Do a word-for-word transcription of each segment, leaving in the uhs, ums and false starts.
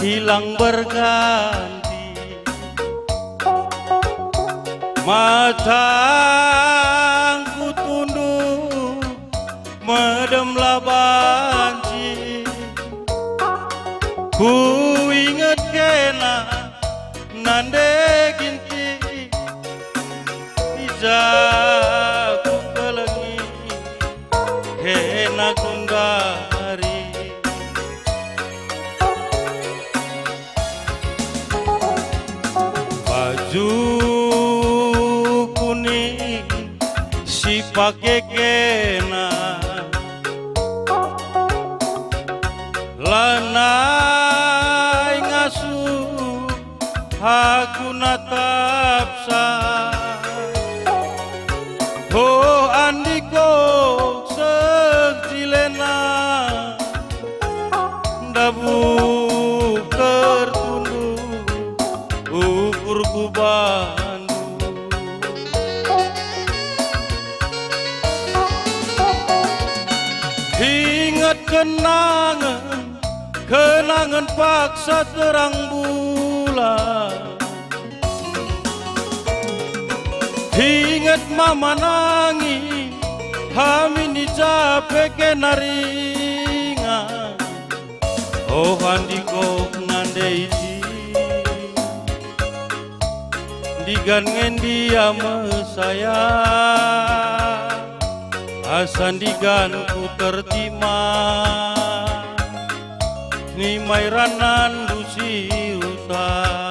hilang berganti. Matangku tunduk medem la banci. Kuinget kena nande ginting, i ja kukelengi kena gundari. Baju kuning si pake kena, lanai ngasup aku natapsa. Oh, andiko seh jilena, ndabuh tertunduk ukurku bandu. Inget kenangen, kenangen paksa terang bulan. Inget mama nangis, amin i ja pe kena ringan. Oh, andiko nande isi, ndigan nge ndia me saya, asa ndiganku tertima. Nimai ranandu si rutan.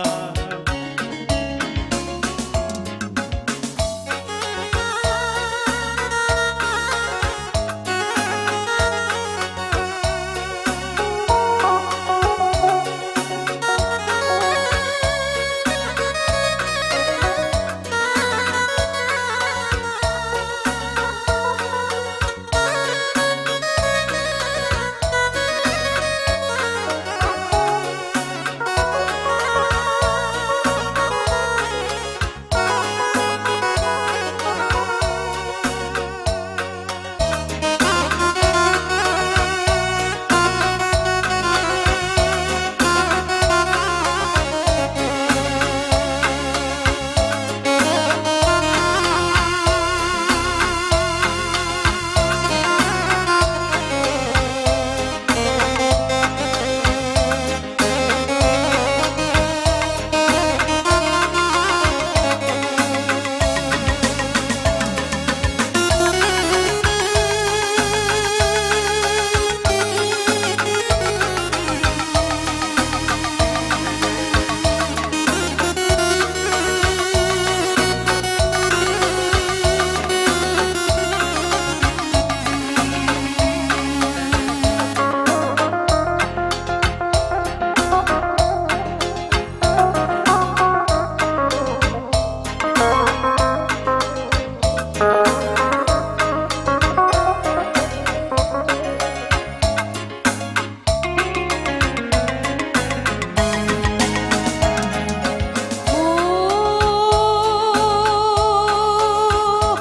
Muh,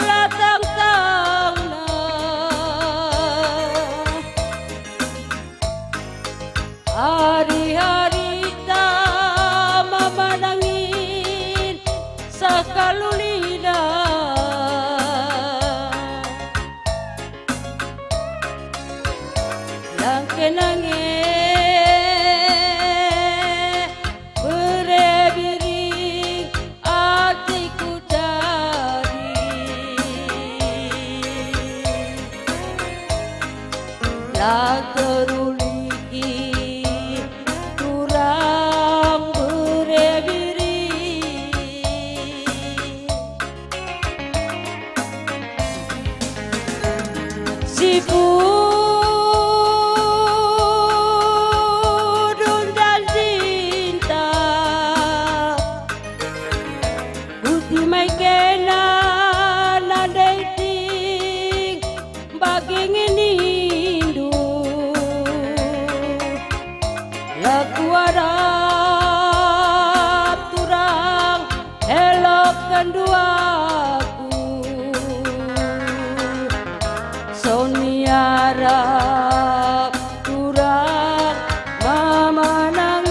la tangtangna ari-arita mama nangin seh kalulina. Langke nange bere biring atiku jadi. La teruliki turang bere biring. Si pudun janjinta, kuti mai kena nandai ting bagi nginindu. La kuarap turang elokken duaku, sonai arap turang mama nang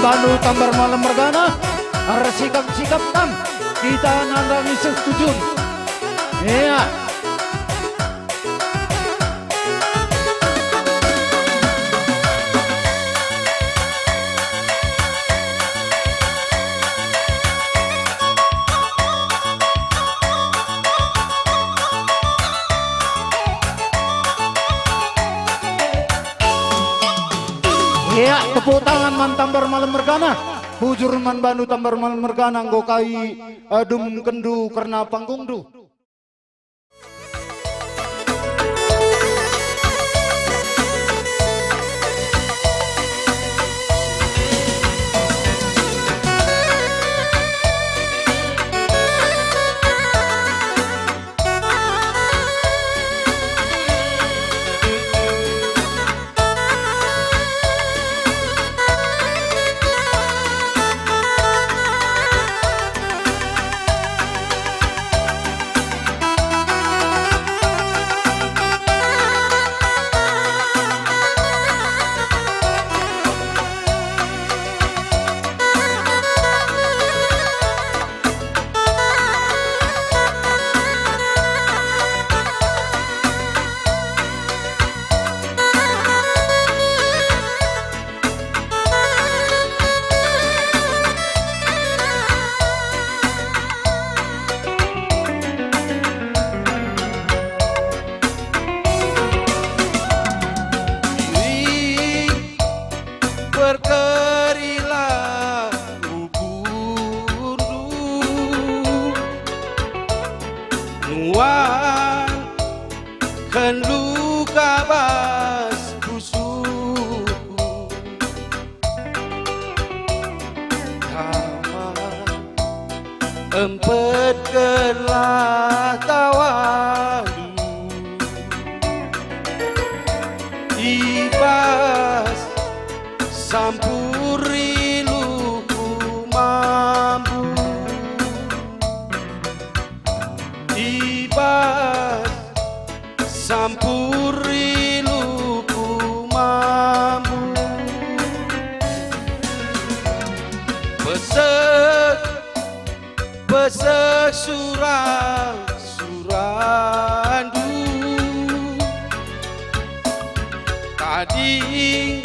Bandu Tambar Malem mergana, ersikap-sikap kam, kita nandangi seh tujun. Iya. Iya, tepuk tangan man Tambar Malem mergana. Bujur man bandu Tambar Malem mergana, enggo kai, eh, dumkenndu kerna panggungndu. Iring berkerilah ukurnu, nuanken luka bas pusuhku. Damai empetkenlah tawandu i bas sampuri luhur mambu, i bas sampuri luhur mambu. Peseh, peseh sura-surandu, tading,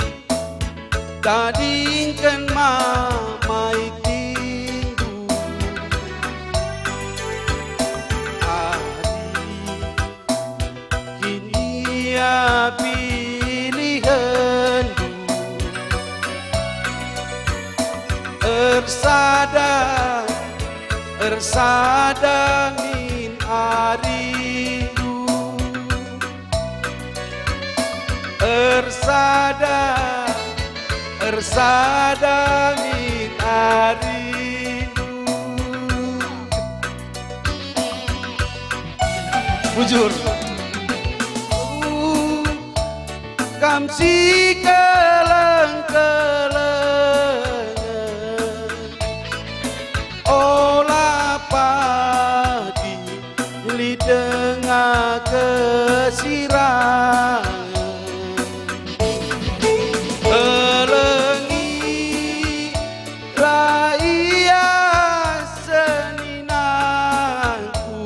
tadingken mama itingdu. Adi kin ia pilihenndu, ersada, ersada min arindu, ersada, ersada min arindu. Bujur. Kam si keleng-kelengen, ola pagi lit denga kesirangen. Kelengi la ia seninangku,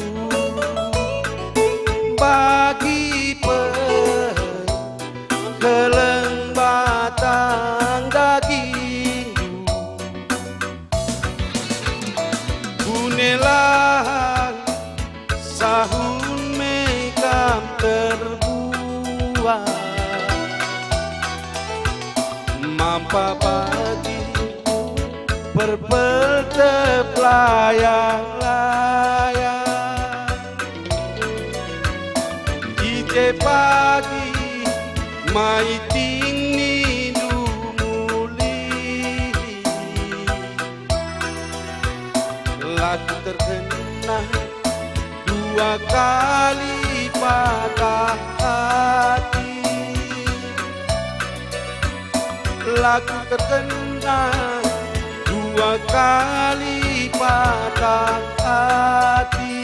bagi pe keleng batang dagingndu. Kunelah sahun me kam terbuat, mampa bagi perpeltep layang-layang. I je pagi maiting nindu mulih. La kuterkena dua kali patah hati. La kuterkena dua kali patah hati.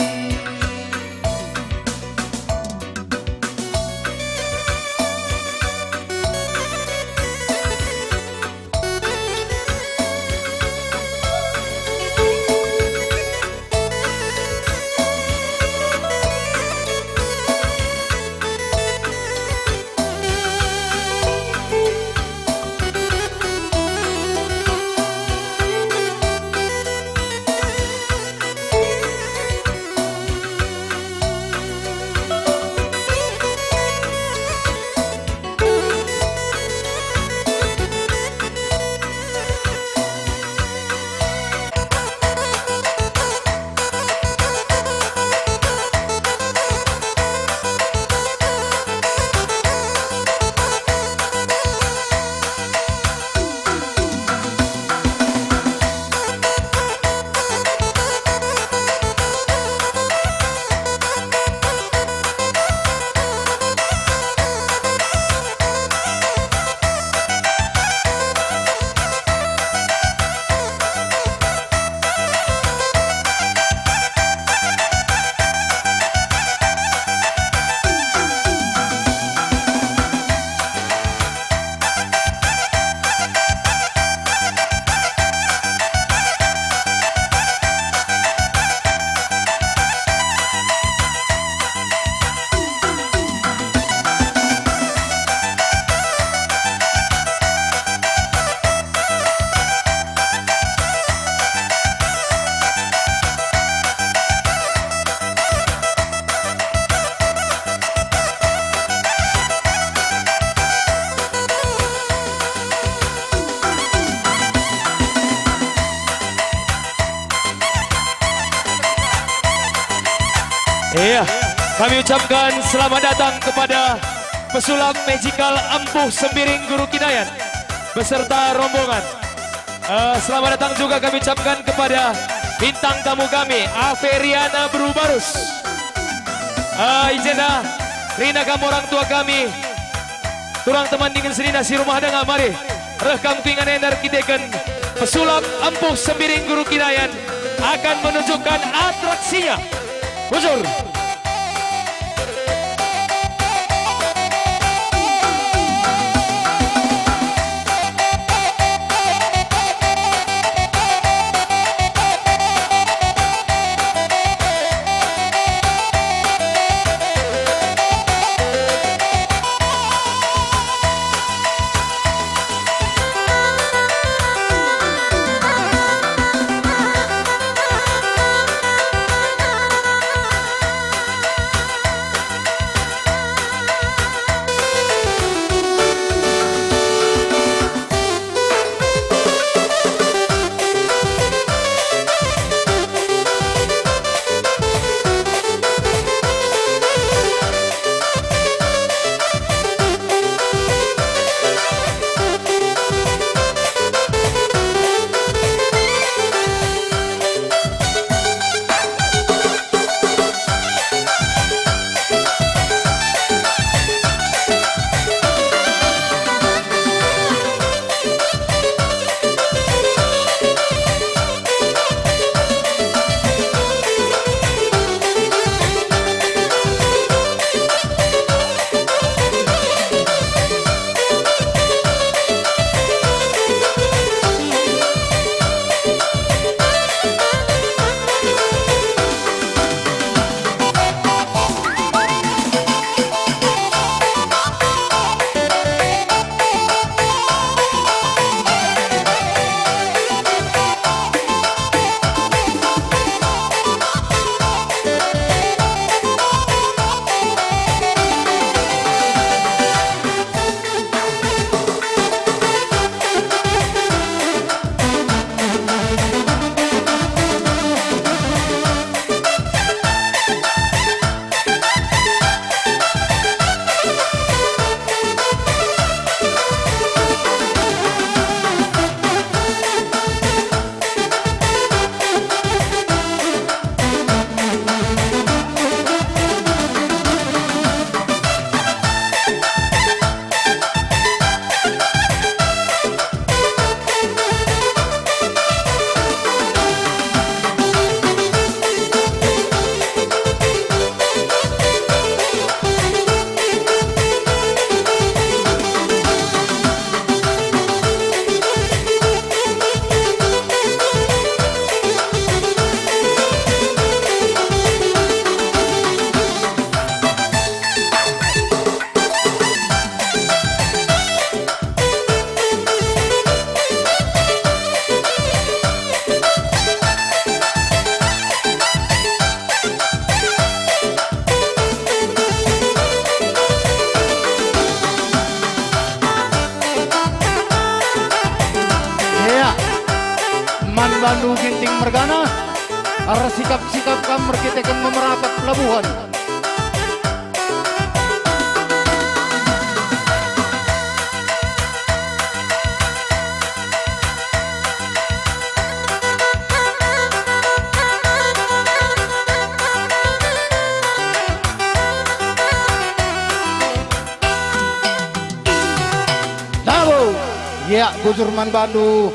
Kami ucapkan selamat datang kepada pesulap magical Empuh Sembiring Guru Kinayan beserta rombongan. Eh, selamat datang juga kami ucapkan kepada bintang tamu kami, Averiana Beru Barus. Eh, i jenda, kerina kam orang tua kami, turang teman dingen senina si rumah denga, mari reh kam ku ingan enda erkiteken pesulap Empuh Sembiring Guru Kinayan akan menunjukkan atraksinya. Bujur. Ya, man bandu Ginting mergana, ersikap-sikap kam erkiteken memerapat pelabuhan. Labo, ya, bujur man bandu,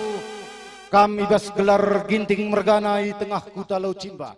kam i bas gelar Ginting mergana i tengah kuta Laucimba.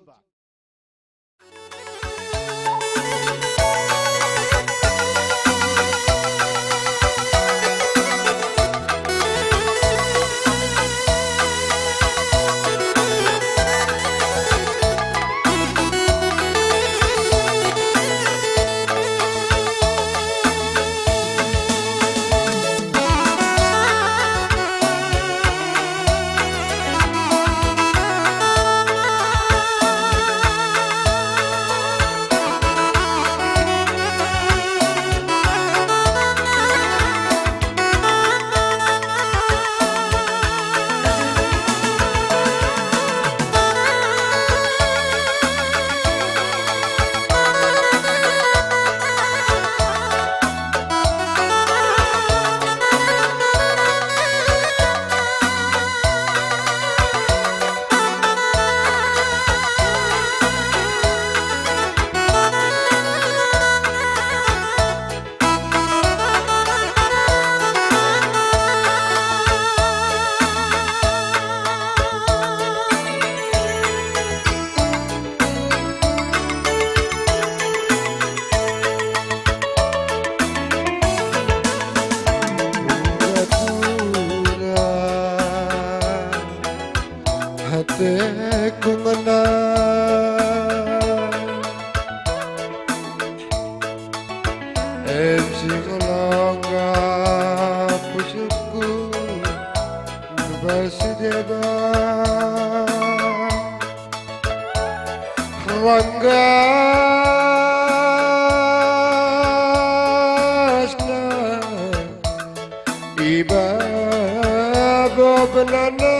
I babo benana,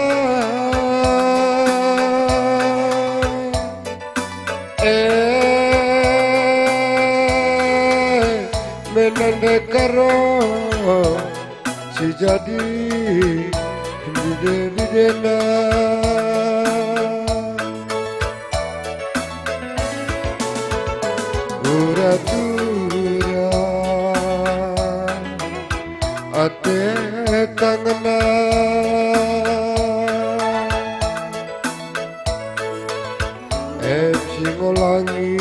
eh, menande karo si jadi bide-bidena. Ura-ura ate tangena, em si ngolangi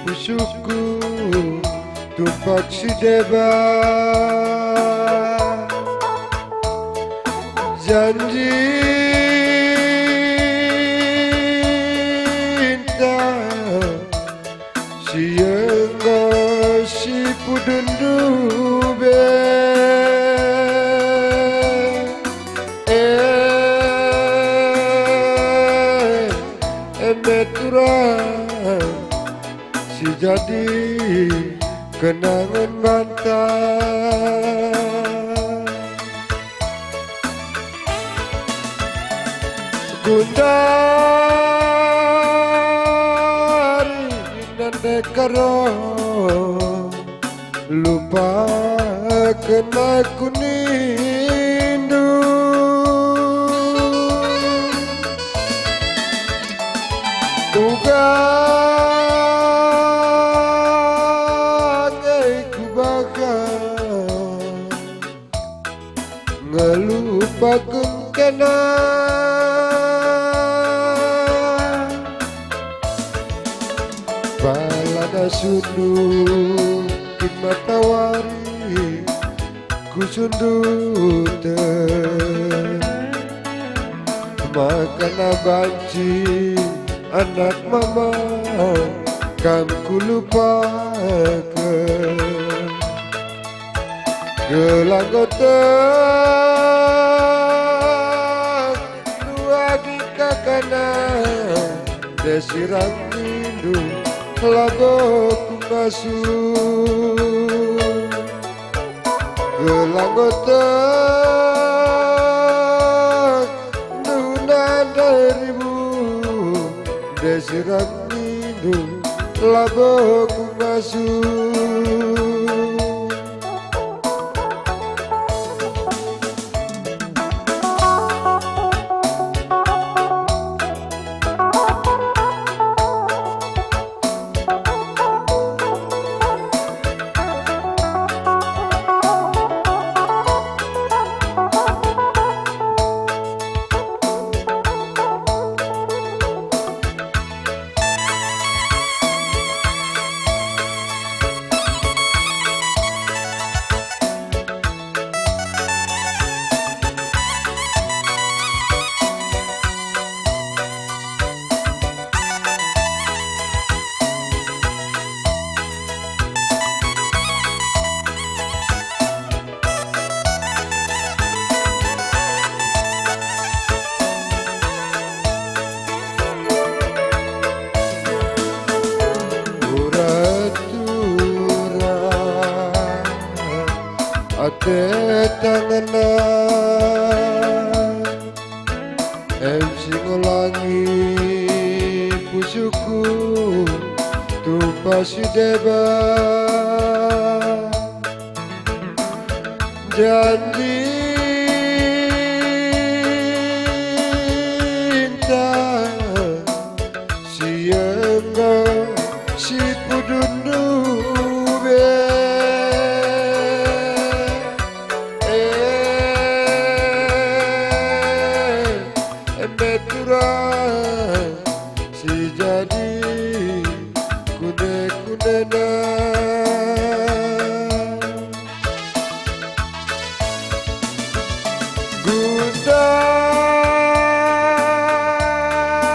pusuhku tumpak si deba. Janjinta si enggo sipudundu be, eh, eme turang si jadi kenangen banta. Gundari nande karo lupaken aku nindu. Uga nge kubahan ngelupaken kena. Balada sundu kin matawari kusunduten. Makana banci anak mama kam kulupaken. Gelah nggo teh nuagi kakana, desirang nindu labo kungasuh. Gelah nggo teh nuna ndai ribu, desirang nindu labo kungasuh. Ura-ura ate tangena, em si ngolangi pusuhku tupa si deba. Janjinta si enggo sipudundu be. Eh, eme turang si jadi kune-kunena.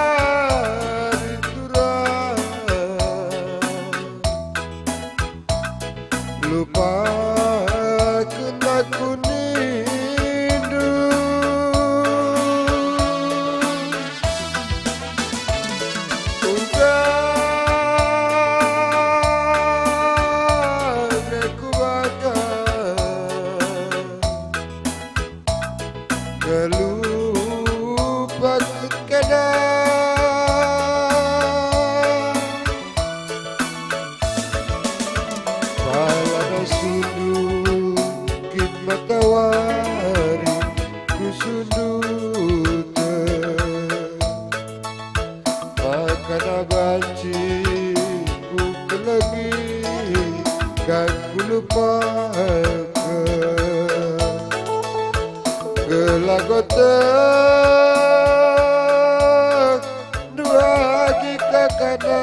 Gundari turang lupaken aku nindu. Uga nge kubahan Matawari kusunduten, makana banci kukelegi, kan kulupaken. Gelah goteng nduagi kakana,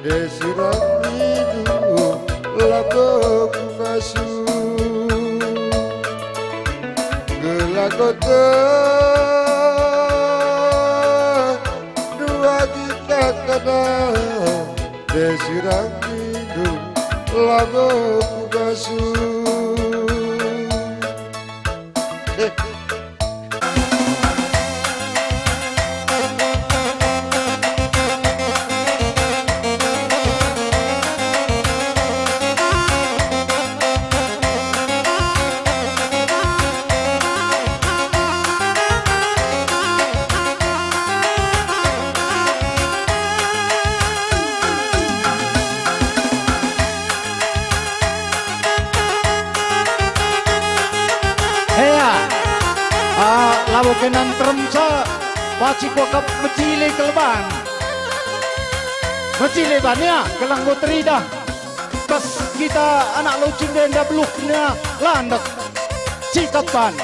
desirang minum labo kungasup. Gelah goteng nduagi kakana, desirang minum labo kungasup. Ea, ah, labo kena nterem sa, paci kuakap mejile keleban. Mejile bania, gelah enggo teridah. Pas kita anak Lau Cinde enda beluhna landek. Sikap ban.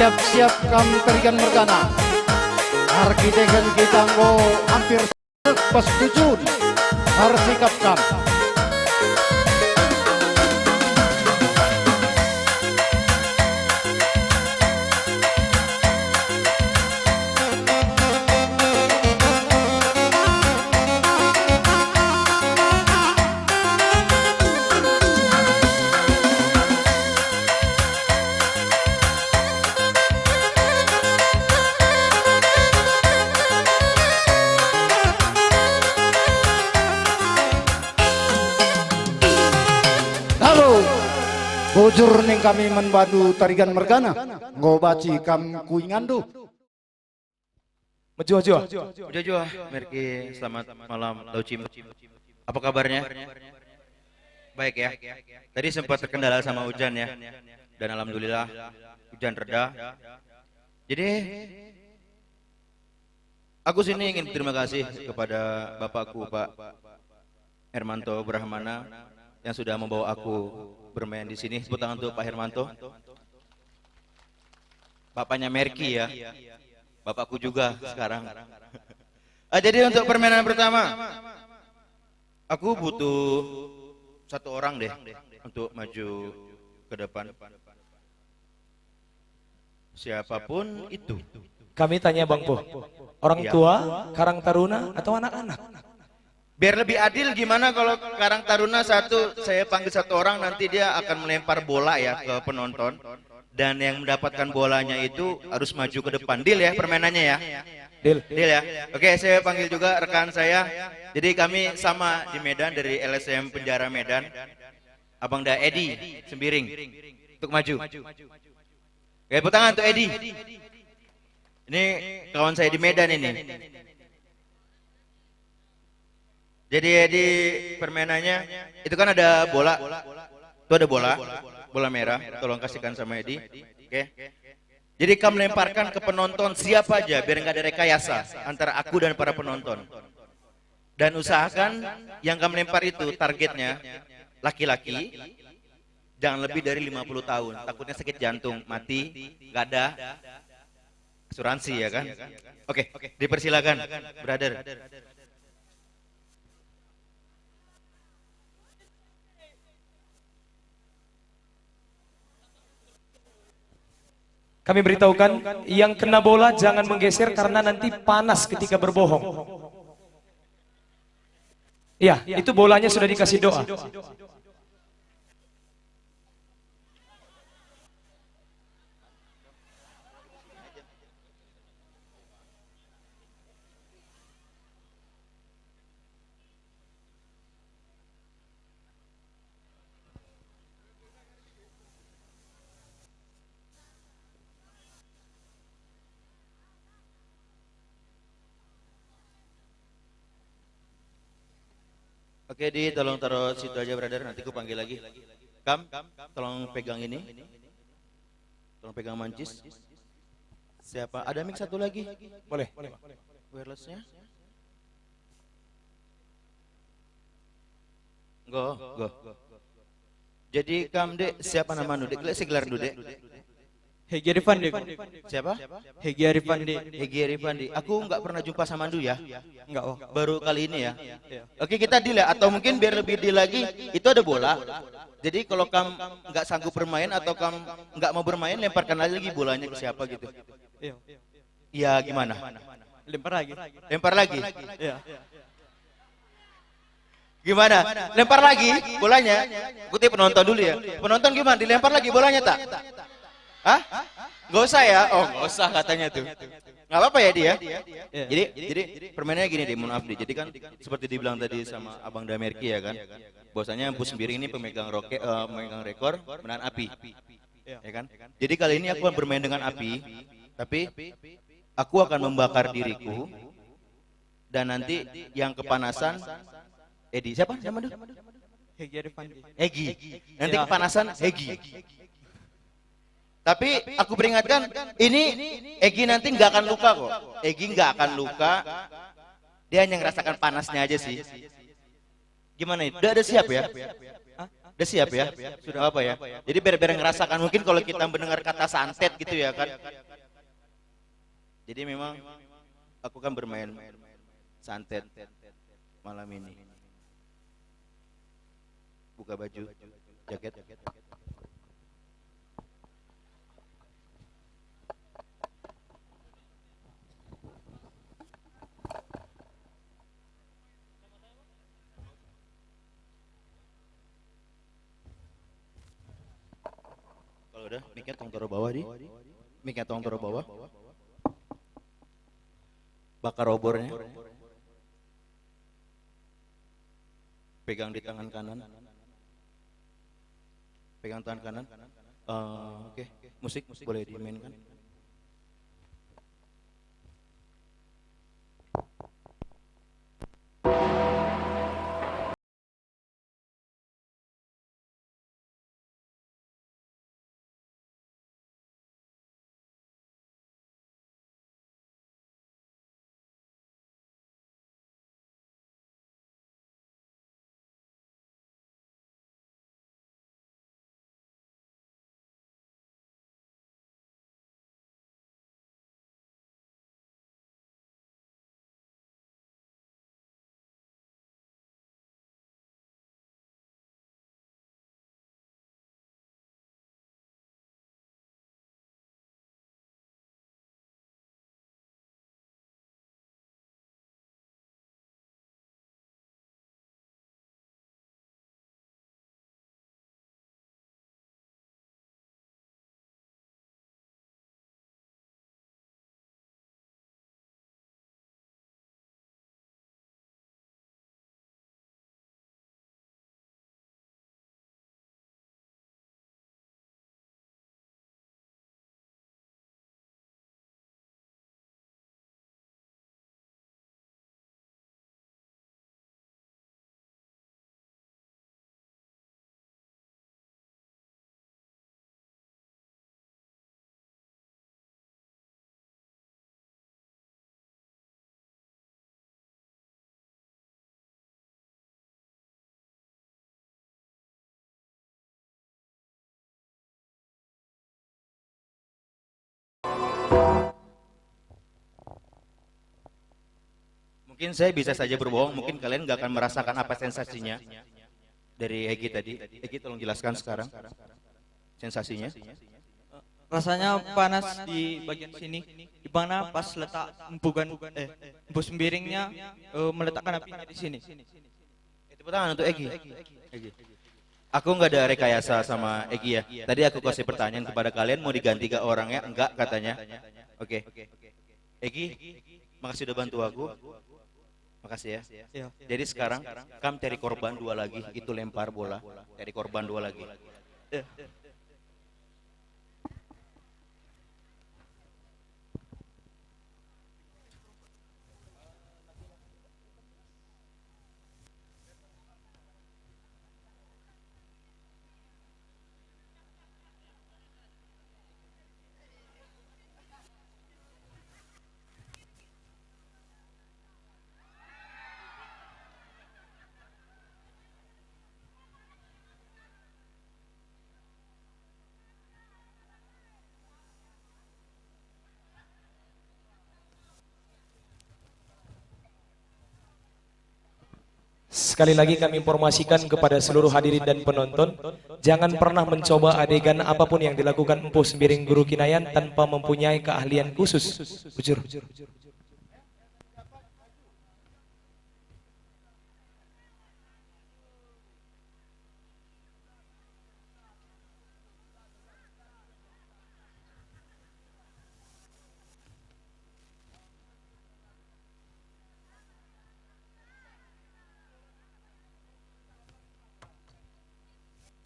Siap-siap kam Tarigan Mergana. Erkiteken kita enggo hampir pas tujuan. Ersikap kam. Halo, bujur ning kami man bandu Tarigan Mergana, enggo banci kam ku inganndu. Mejuah-juah. Mejuah-juah, Merki, selamat malam, Daucim. Apa kabarnya? Baik ya. Tadi sempat terkendala sama hujan ya. Dan alhamdulillah hujan reda. Jadi aku sini ingin berterima kasih kepada bapakku, Pak Hermanto Brahmana, yang sudah membawa aku bermain di sini. Tepuk tangan untuk Pak Hermanto. Bapaknya Merki ya. Bapakku juga sekarang. Ah, jadi untuk permainan pertama, aku butuh satu orang deh untuk maju ke depan. Siapapun itu. Kami tanya Bang Puh, orang Iya. tua, Karang Taruna, atau anak-anak? Biar lebih adil, gimana kalau Karang Taruna satu, saya panggil satu orang, nanti dia akan melempar bola ya ke penonton. Dan yang mendapatkan bolanya itu harus maju ke depan. Deal ya permainannya ya? Deal. Deal ya? Oke, saya panggil juga rekan saya. Jadi kami sama di Medan, dari L S M Penjara Medan. Abang Da Edi Sembiring untuk maju. Oke, tepuk tangan untuk Edi. Ini kawan saya di Medan ini. Jadi, Edi, permainannya itu kan ada bola. Itu ada bola, bola merah. Tolong kasihkan sama Edi. Oke. Jadi, kamu lemparkan ke penonton siapa aja, biar nggak ada rekayasa antara aku dan para penonton. Dan usahakan yang kamu lempar itu targetnya laki-laki, jangan lebih dari lima puluh tahun. Takutnya sakit jantung, mati, nggak ada asuransi ya kan? Oke, dipersilakan, brother. Kami beritahukan, yang kena bola jangan menggeser karena nanti panas ketika berbohong. Ya, itu bolanya sudah dikasih doa. Oke, Di, tolong taruh situ aja, brother. Nanti ku panggil lagi. Kam, tolong pegang ini. Tolong pegang mancis. Siapa? Ada mic satu lagi. Boleh. Wirelessnya? Go, go. Jadi kam, Dek, siapa namandu, Dek? Lek si gelarndu, Dek? Hegi Arifandi. Siapa? Hegi Arifandi. Hegi Arifandi. Aku nggak pernah jumpa sama ndu ya. Enggak, oh. Baru kali ini ya. Iya. Oke, kita deal ya. Atau mungkin biar lebih deal lagi, itu ada bola. Jadi kalau kam nggak sanggup bermain atau kam nggak mau bermain, lemparkan aja lagi bolanya ke siapa gitu. Iya. Iya, gimana? Lempar lagi. Lempar lagi? Iya. Gimana? Lempar lagi bolanya? Ikuti penonton dulu ya. Penonton gimana? Dilempar lagi bolanya tak? Hah? Nggak usah ya? Oh, nggak usah katanya tuh. Nggak apa-apa ya, Di, ya? Iya. Jadi, jadi permainannya gini, Di, mohon maaf, Di. Jadi kan seperti dibilang tadi sama Abang Damerki ya kan, bahwasanya Empu Sembiring ini pemegang roket, eh, pemegang rekor menahan api. Iya. Ya kan? Jadi kali ini aku bermain dengan api, tapi aku akan membakar diriku dan nanti yang kepanasan Edi. Siapa nama dia? Hegi Arifandi. Egi. Nanti Iya. kepanasan Hegi. Tapi aku peringatkan, ini Egi nanti nggak akan luka kok. Egi nggak akan luka. Dia hanya ngerasakan panasnya aja sih. Gimana itu? Udah ada siap ya? Hah? Udah siap ya? Sudah apa ya? Jadi biar-biar ngerasakan, mungkin kalau kita mendengar kata santet gitu ya kan. Jadi memang aku kan bermain santet malam ini. Buka baju, jaket. Kalau udah, mic-nya tong taruh bawah di. Mic-nya tong taruh bawah. Bakar obornya. Pegang di tangan kanan. Pegang tangan kanan. Eh, oke, musik boleh dimainkan. Mungkin saya bisa saja berbohong, mungkin kalian nggak akan merasakan apa sensasinya dari Egi tadi. Egi, tolong jelaskan sekarang sensasinya. Rasanya panas di bagian sini, di mana pas letak empugan, eh, empu sembiringnya, eh, meletakkan apinya di sini. Eh, tepuk tangan untuk Egi. Egi. Aku nggak ada rekayasa sama Egi ya. Tadi aku kasih pertanyaan kepada kalian, mau diganti gak orangnya? Enggak katanya. Oke. Egi, makasih udah bantu aku. Makasih ya. Ya. Jadi sekarang kamu cari korban dua lagi, itu lempar bola. Cari korban dua lagi. Ya. Sekali lagi kami informasikan kepada seluruh hadirin dan penonton, jangan pernah mencoba adegan apapun yang dilakukan Empu Sembiring Guru Kinayan tanpa mempunyai keahlian khusus. Bujur.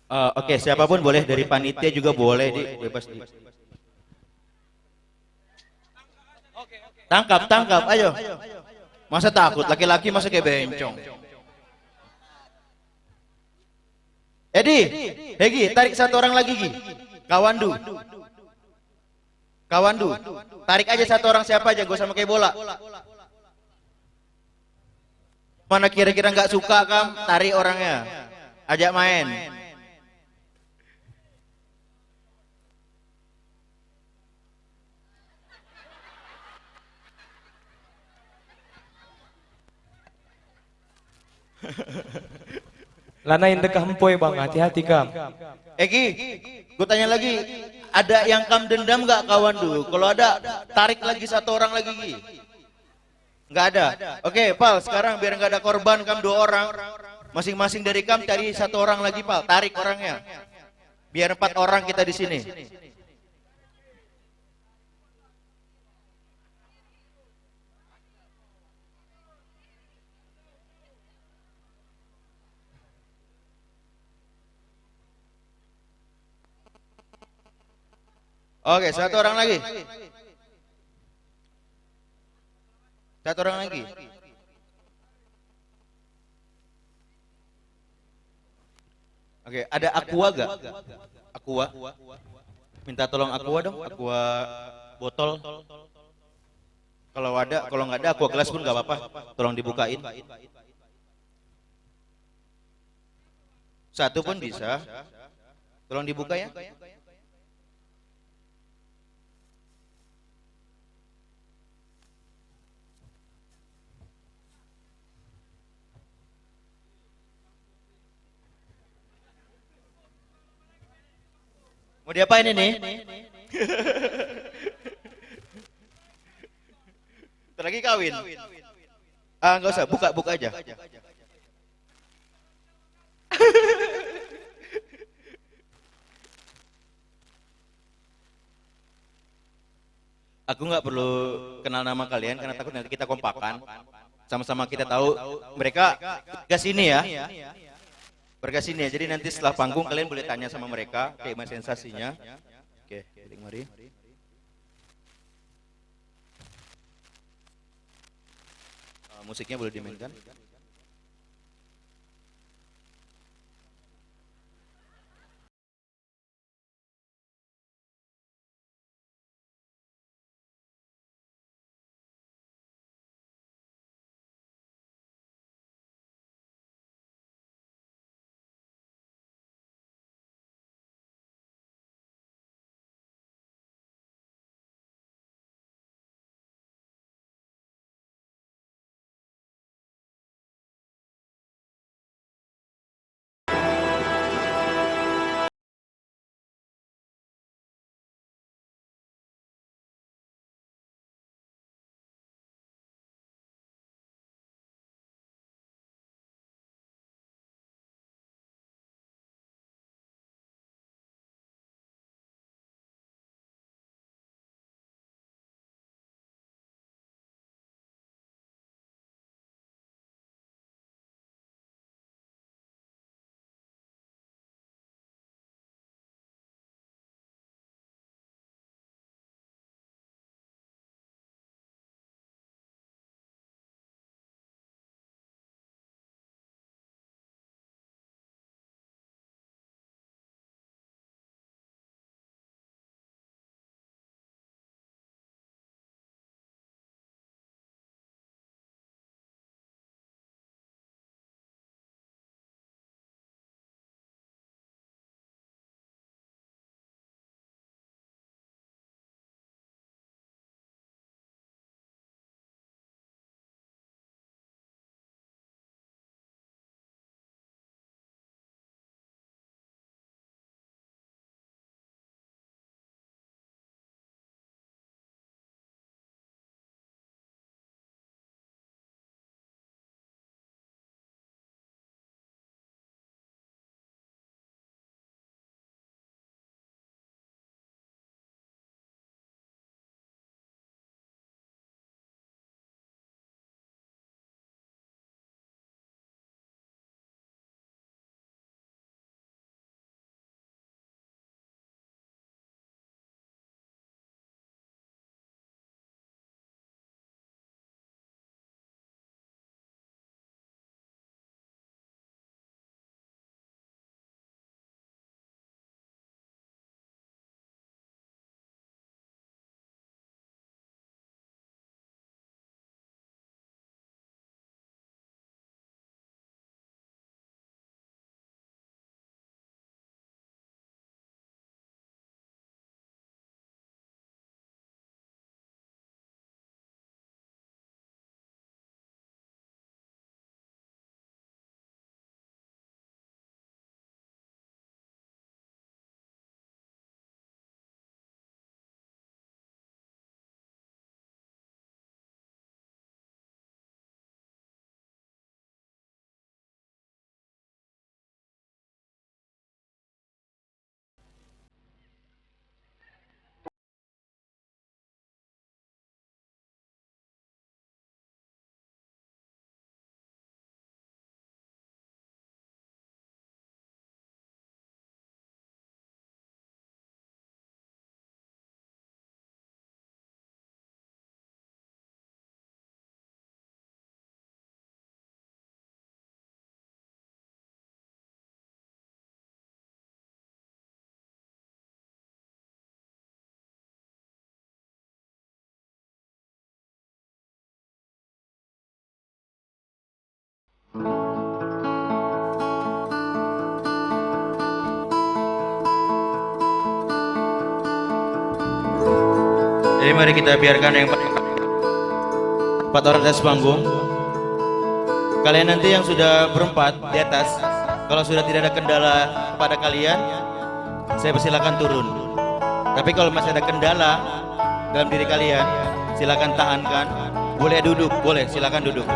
Eh, Oke, siapapun boleh, dari panitia juga boleh, di, bebas di. Tangkap, tangkap, ayo. Masa takut, laki-laki masa kayak bencong. Edi, Hegi, tarik satu orang lagi, Gi. Kawandu. Kawandu, tarik aja satu orang, siapa aja, gak usah pakai bola. Mana kira-kira nggak suka kam, tarik orangnya. Ajak main. Lanai ndekah mpoi, Bang, hati-hati kam. Egi, kutanya lagi, ada yang kam dendam nggak, kawanndu? Kalau ada, tarik lagi satu orang lagi, Gi. Nggak ada. Oke, Pal, sekarang biar nggak ada korban, kam dua orang. Masing-masing dari kam cari satu orang lagi, Pal. Tarik orangnya. Biar empat orang kita di sini. Oke, satu orang lagi. Satu orang lagi. Oke, ada Aqua gak? Aqua. Minta tolong Aqua dong, Aqua botol. Kalau ada, kalau nggak ada, Aqua gelas pun nggak apa-apa. Tolong dibukain. Satu pun bisa. Tolong dibuka ya. Mau diapain ini? Ntar lagi kawin. Ah, nggak usah, buka, buka aja. Aku nggak perlu kenal nama kalian karena takut nanti kita kompakan. Sama-sama kita tahu mereka ke sini ya. Mereka sini ya. Jadi nanti setelah panggung kalian boleh tanya sama mereka kayak gimana sensasinya. Oke, jadi mari. Eh, musiknya boleh dimainkan. Jadi mari kita biarkan yang empat orang di atas panggung. Kalian nanti yang sudah berempat di atas, kalau sudah tidak ada kendala kepada kalian, saya persilakan turun. Tapi kalau masih ada kendala dalam diri kalian, silakan tahankan. Boleh duduk, boleh, silakan duduk.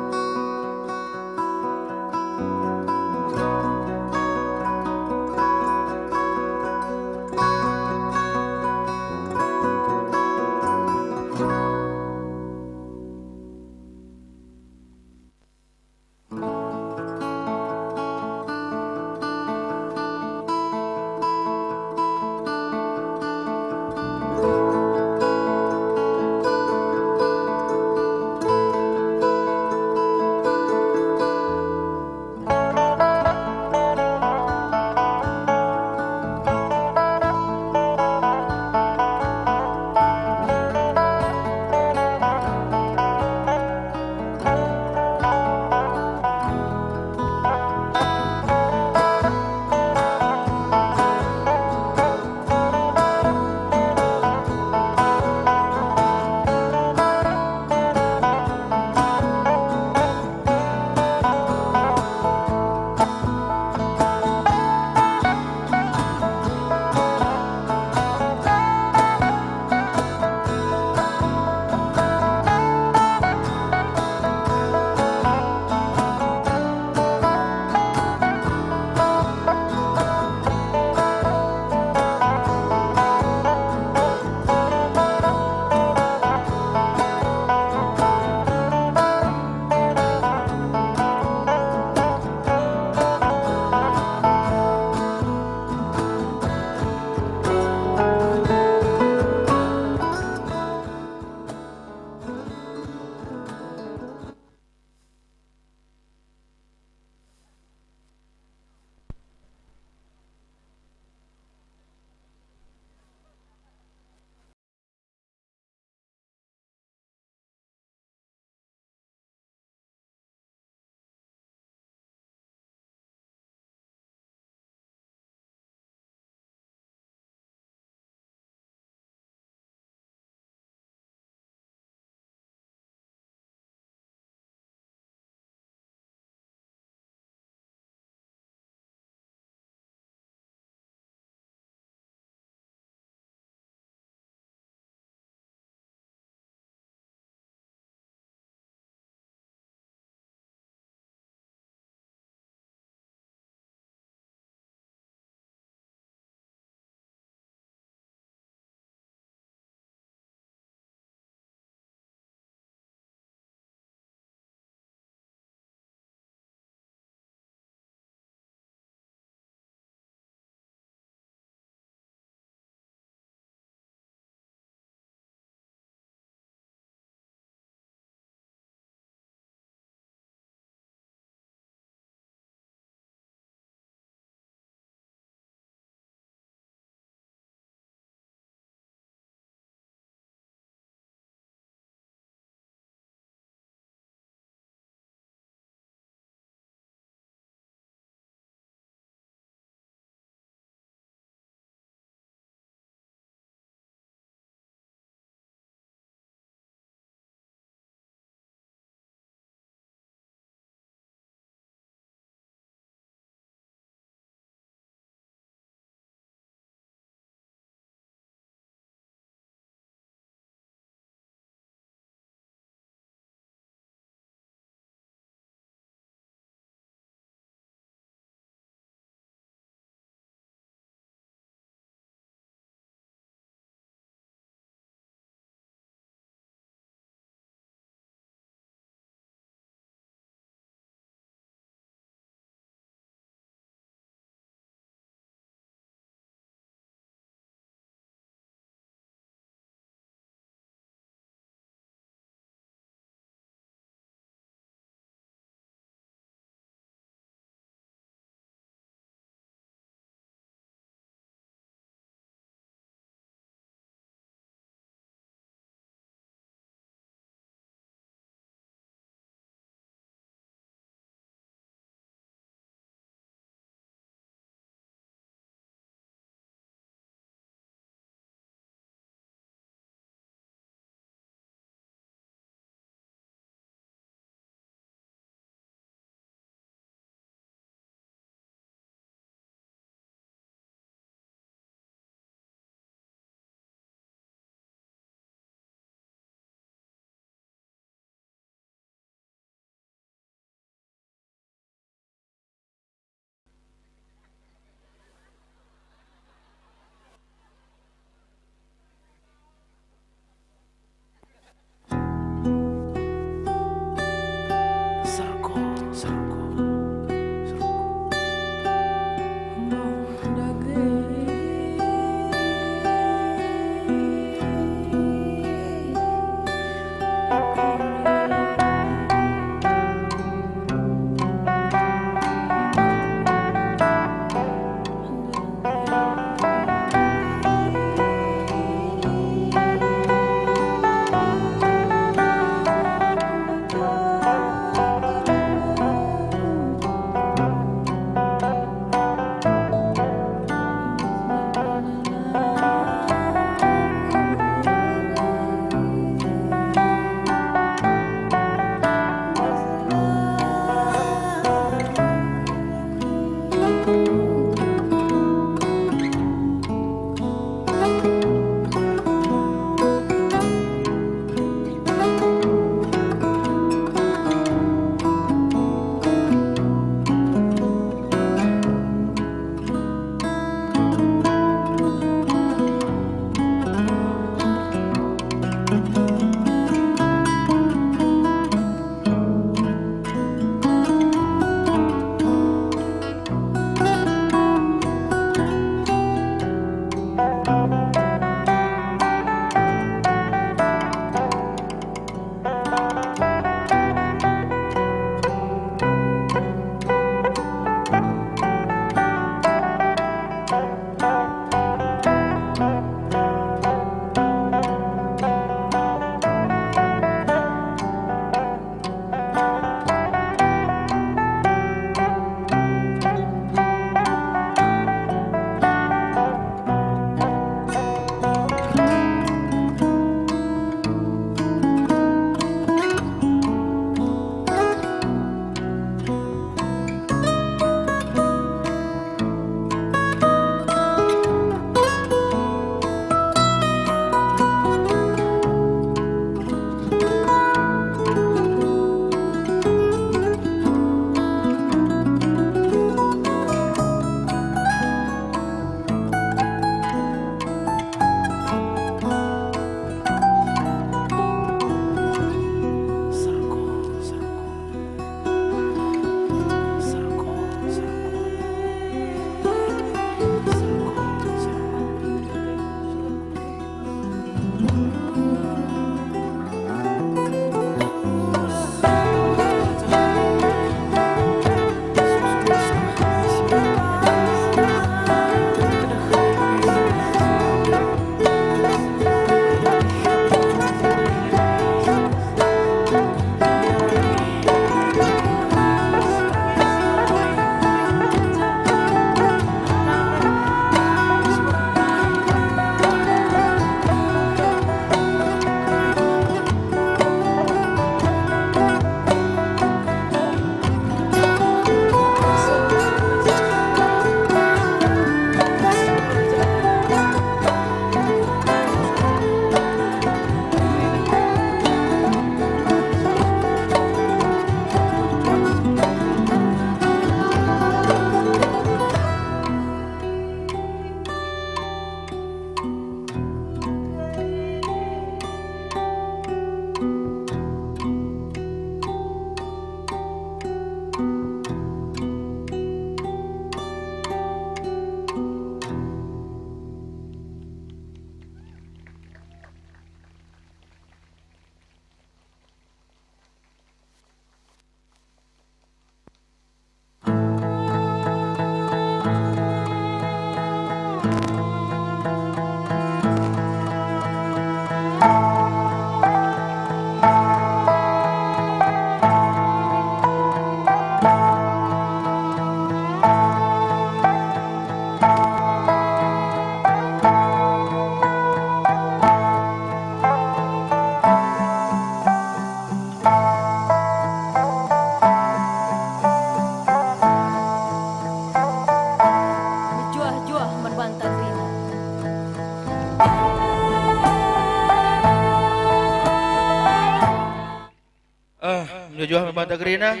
Mejuah-juah man banta kerina?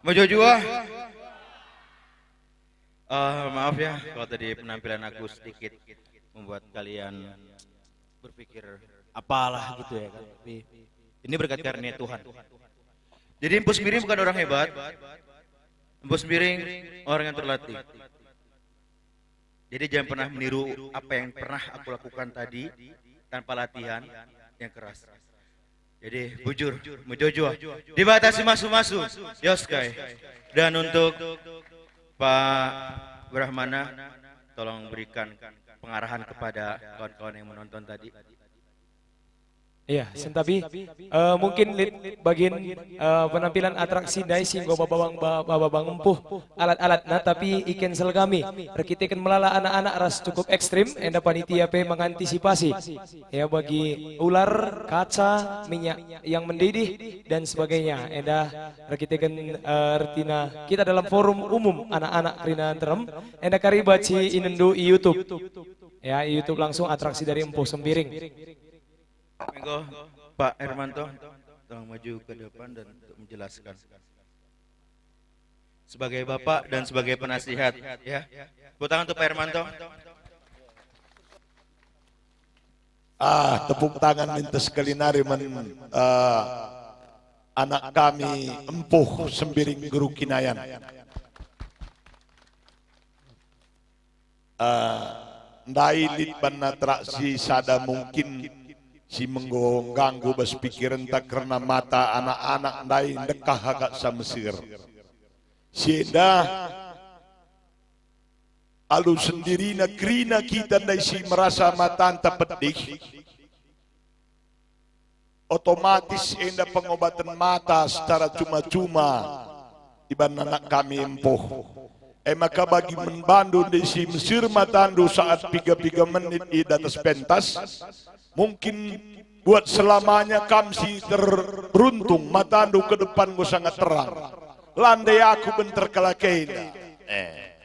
Mejuah-juah? Eh, maaf ya, kalau tadi penampilan aku sedikit membuat kalian berpikir apalah gitu ya kan. Tapi ini berkat karunia Tuhan. Jadi Empu Sembiring bukan orang hebat. Empu Sembiring orang yang terlatih. Jadi jangan pernah meniru apa yang pernah aku lakukan tadi tanpa latihan yang keras. Jadi bujur, mejuah-juah, dibatasi masu-masu, yoskai. Dan untuk Pak Brahmana, tolong berikan pengarahan kepada kawan-kawan yang menonton tadi. Iya, sentabi, eh, mungkin lit bagin, eh, penampilan atraksi ndai si enggo bababang, ba-, bababang empuh alat-alatna, tapi i-cancel kami. Erkiteken melala anak-anak ras cukup ekstrim, enda panitia pe mengantisipasi. Ya, bagi ular, kaca, minyak yang mendidih, dan sebagainya. Enda erkiteken, eh, ertina kita dalam forum umum anak-anak kerina nterem, enda kari banci inendu i YouTube. Ya, i YouTube langsung atraksi dari Empuh Sembiring. Monggo, Pak Hermanto, tolong maju ke depan dan untuk menjelaskan. Sebagai bapak dan sebagai penasihat, ya. Tepuk tangan untuk Pak Hermanto. Ah, tepuk tangan ninta sekali nari man, eh, anak kami Empuh Sembiring Guru Kinayan. Eh, ndai lit banna atraksi sada mungkin si menggo ngganggu bas pikirenta kerna mata anak-anak ndai ndekah agaksa mesir. Si enda alu sendirina kerina kita ndai si merasa matanta pedih. Otomatis enda pengobaten mata secara cuma-cuma iban anak kami empuh. E maka bagi man bandu ndai si mesir matandu saat piga-piga menit i datas pentas, mungkin buat selamanya kam si terberuntung, matandu ke depan enggo sangat terang. La ndai aku benter kalak enda. Eh.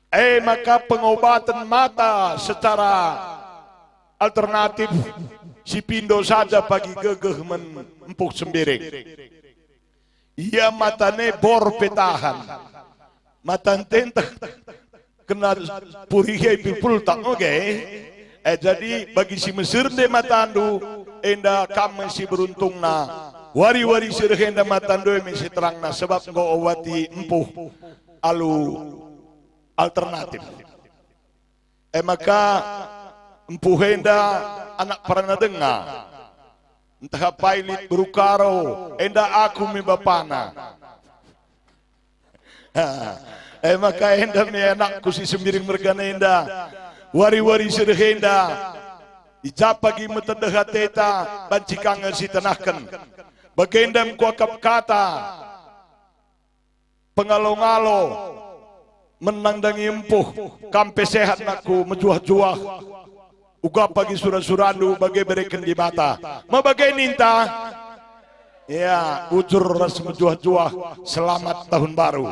E maka pengobaten mata secara alternatif si pindo saja pagi gegeh men empuh sembiring. Ia matane bor pe tahan. Mata ntenteh kena purihi pipul tak oge. Eh, jadi bagi si mesir nde matandu, enda kam me si beruntungna. Wari-wari si reh enda matandu e me si terangna, sebab enggo obati empuh alu alternatif. E maka empuh enda anak perana denga. Ntah apai lit beru Karo, enda aku me bapana. Ha, e maka enda me anakku si sembiring mergana enda. Wari-wari si reh enda, i ja pagi metedeh ateta banci ka nge si tenahken. Bagenda me kuakap kata pengalo-ngalo, menang dangi empuh, kam pe sehat nakku, mejuah-juah. Uga pagi sura-surandu bage bereken Dibata. Ma bage ninta? Ya, bujur ras mejuah-juah. Selamat Tahun Baru.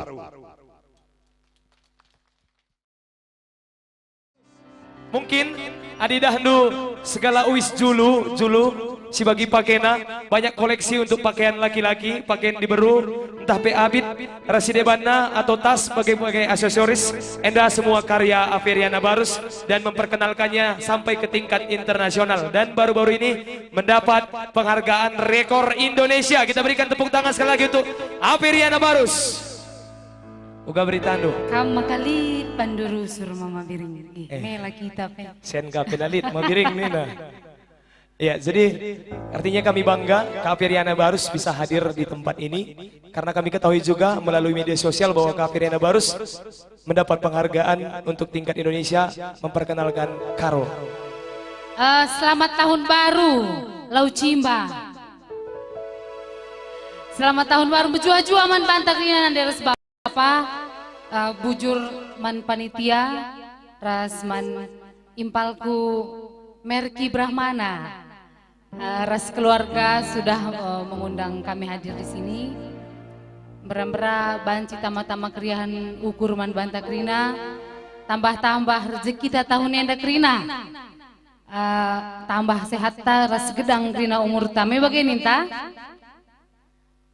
Mungkin adi idahndu segala uis julu, julu, si bagi pakena, banyak koleksi untuk pakaian laki-laki, pakaian diberu, ntah pe abit, ras si debanna atau tas, bage-bage aksesoris, enda semua karya Averiana Barus dan memperkenalkannya sampai ke tingkat internasional. Dan baru-baru ini mendapat penghargaan rekor Indonesia. Kita berikan tepuk tangan sekali lagi untuk Averiana Barus. Uga beritandu. Kam maka lit bandu rusur mama biring. Ih, eh, mela kita pe. Sen ka pe la lit ma biring nina. Ya, jadi artinya kami bangga Kak Averiana Barus bisa hadir di tempat ini karena kami ketahui juga melalui media sosial bahwa Kak Averiana Barus mendapat penghargaan untuk tingkat Indonesia memperkenalkan Karo. Eh, selamat tahun baru, Lau Cimba. Selamat tahun baru, mejuah-juah man banta kerina nande ras bapa, eh, bujur man panitia, ras man impalku Merki Brahmana, eh, ras keluarga sudah, eh, mengundang kami hadir di sini. Mbera-mbera banci tama-tama keriahen ukur man banta kerina, tambah-tambah rezekita tahun enda kerina. Eh, tambah sehatta ras gedang kerina umurta. Me bage ninta?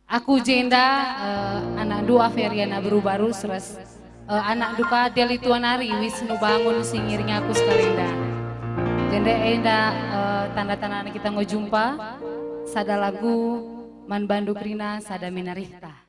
Aku jenda, eh, anakndu Averiana Beru Barus ras, eh, anakndu ka Deli Tuanari Wisnu Bangun si ngiringi aku sekalenda. Jenda enda, eh, tanda-tanda kita enggo jumpa, sada lagu man bandu kerina, sada me narihta.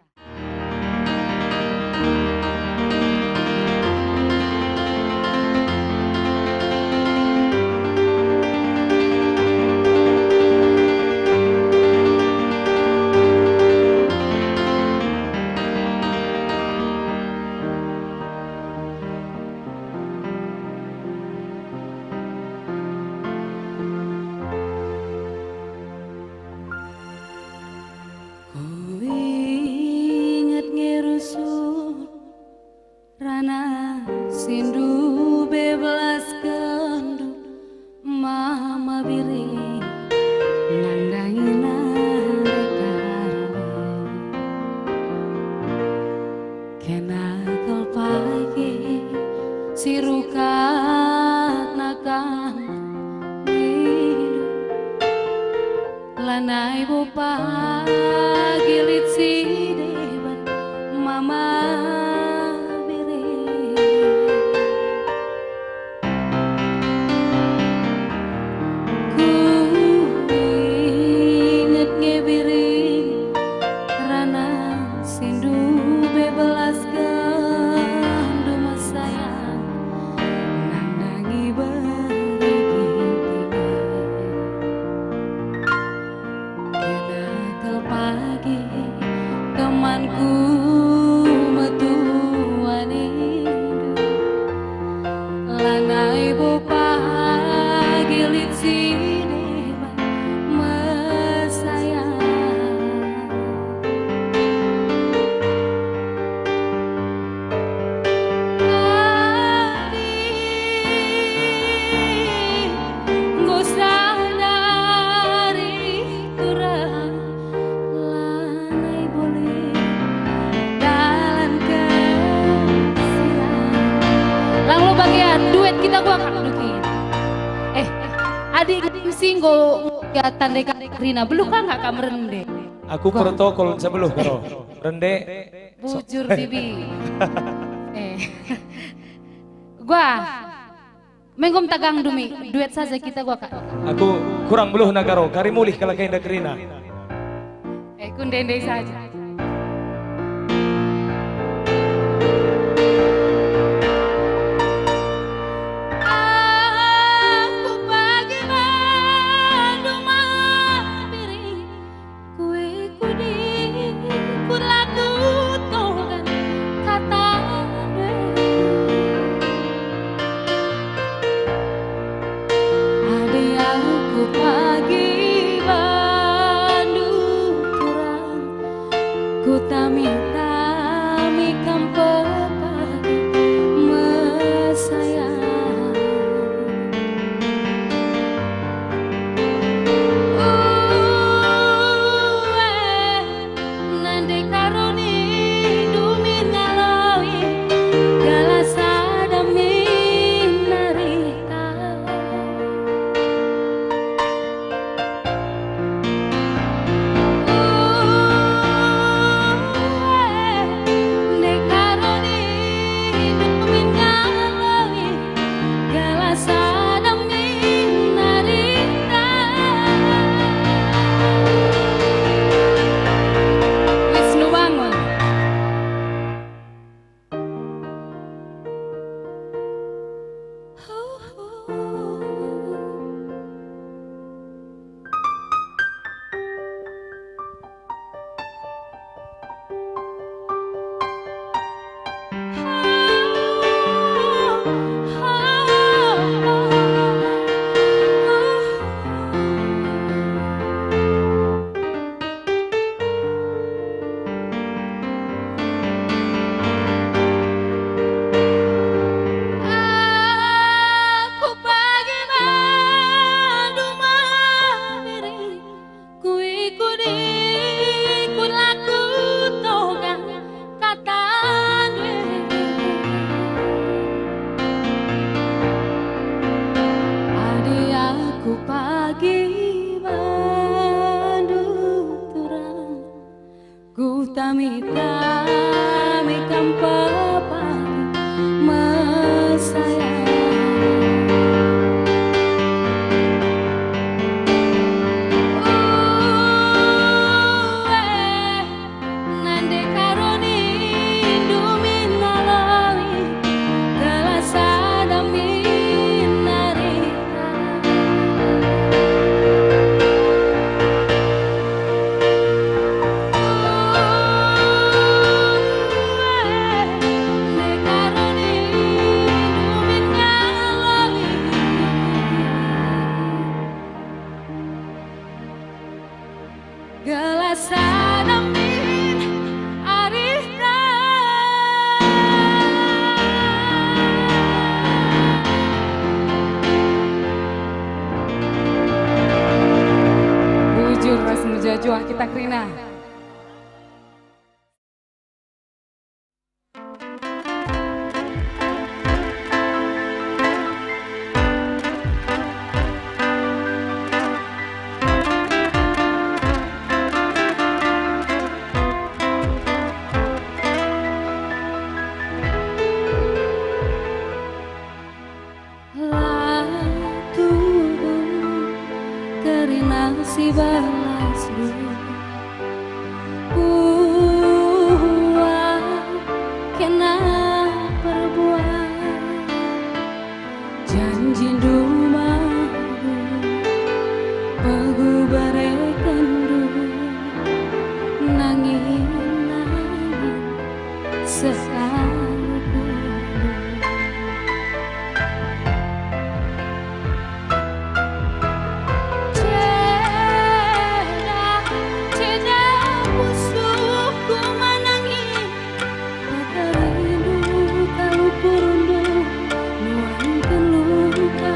Kuinget nge rusur rana si ndube belaskenndu, Mama Biring, nandangi nande kami. Kena kal pagi si rukat nakan nindu. Lanai bo pagi lit si deban Mama Biring. Kuinget nge Biring rana si ndube belaskenndu me sayang, nandangi bere ginting. Kena kal pagi temanku metua nindu, lanai bo pagi lit si deban me sayang. Tapi enggo sadari turang, lanai bo lit dalan kesilang. Lang lobang ya, duet kita gua kak dukin. Eh, adik si enggo ya tandai kak kerina, beluh ka nggak kam rende? Aku protokol sebeluh karo rende. Bujur, Bibi. Eh. Gua. Menggom tagang dumi, duet saja kita gua, Kak. Aku kurang beluh na karo, kari mulih kalak enda kerina. Eh, ku ndai-ndai saja. Aku pagi bandu mabiring. Kue kudi ku la tutokan kata dua. Adi aku pagi bandu turang, Tami-tami kam pepagi mesayang. Ueh, nande karonindu min ngaloi, gelah sada min nari. Gelah sada min arihna. Bujur ras mejuah-juah kita kerina. La tubuh kerina sibalasndu, kuah kena perbuah. Janjindu malu, pegu berekenndu, nangin-nangin selalu dulu. Ceda, ceda pusuhku manangi, pakarindu kalu kurundu nuangken luka.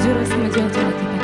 Juru Semaja Jawa Timur.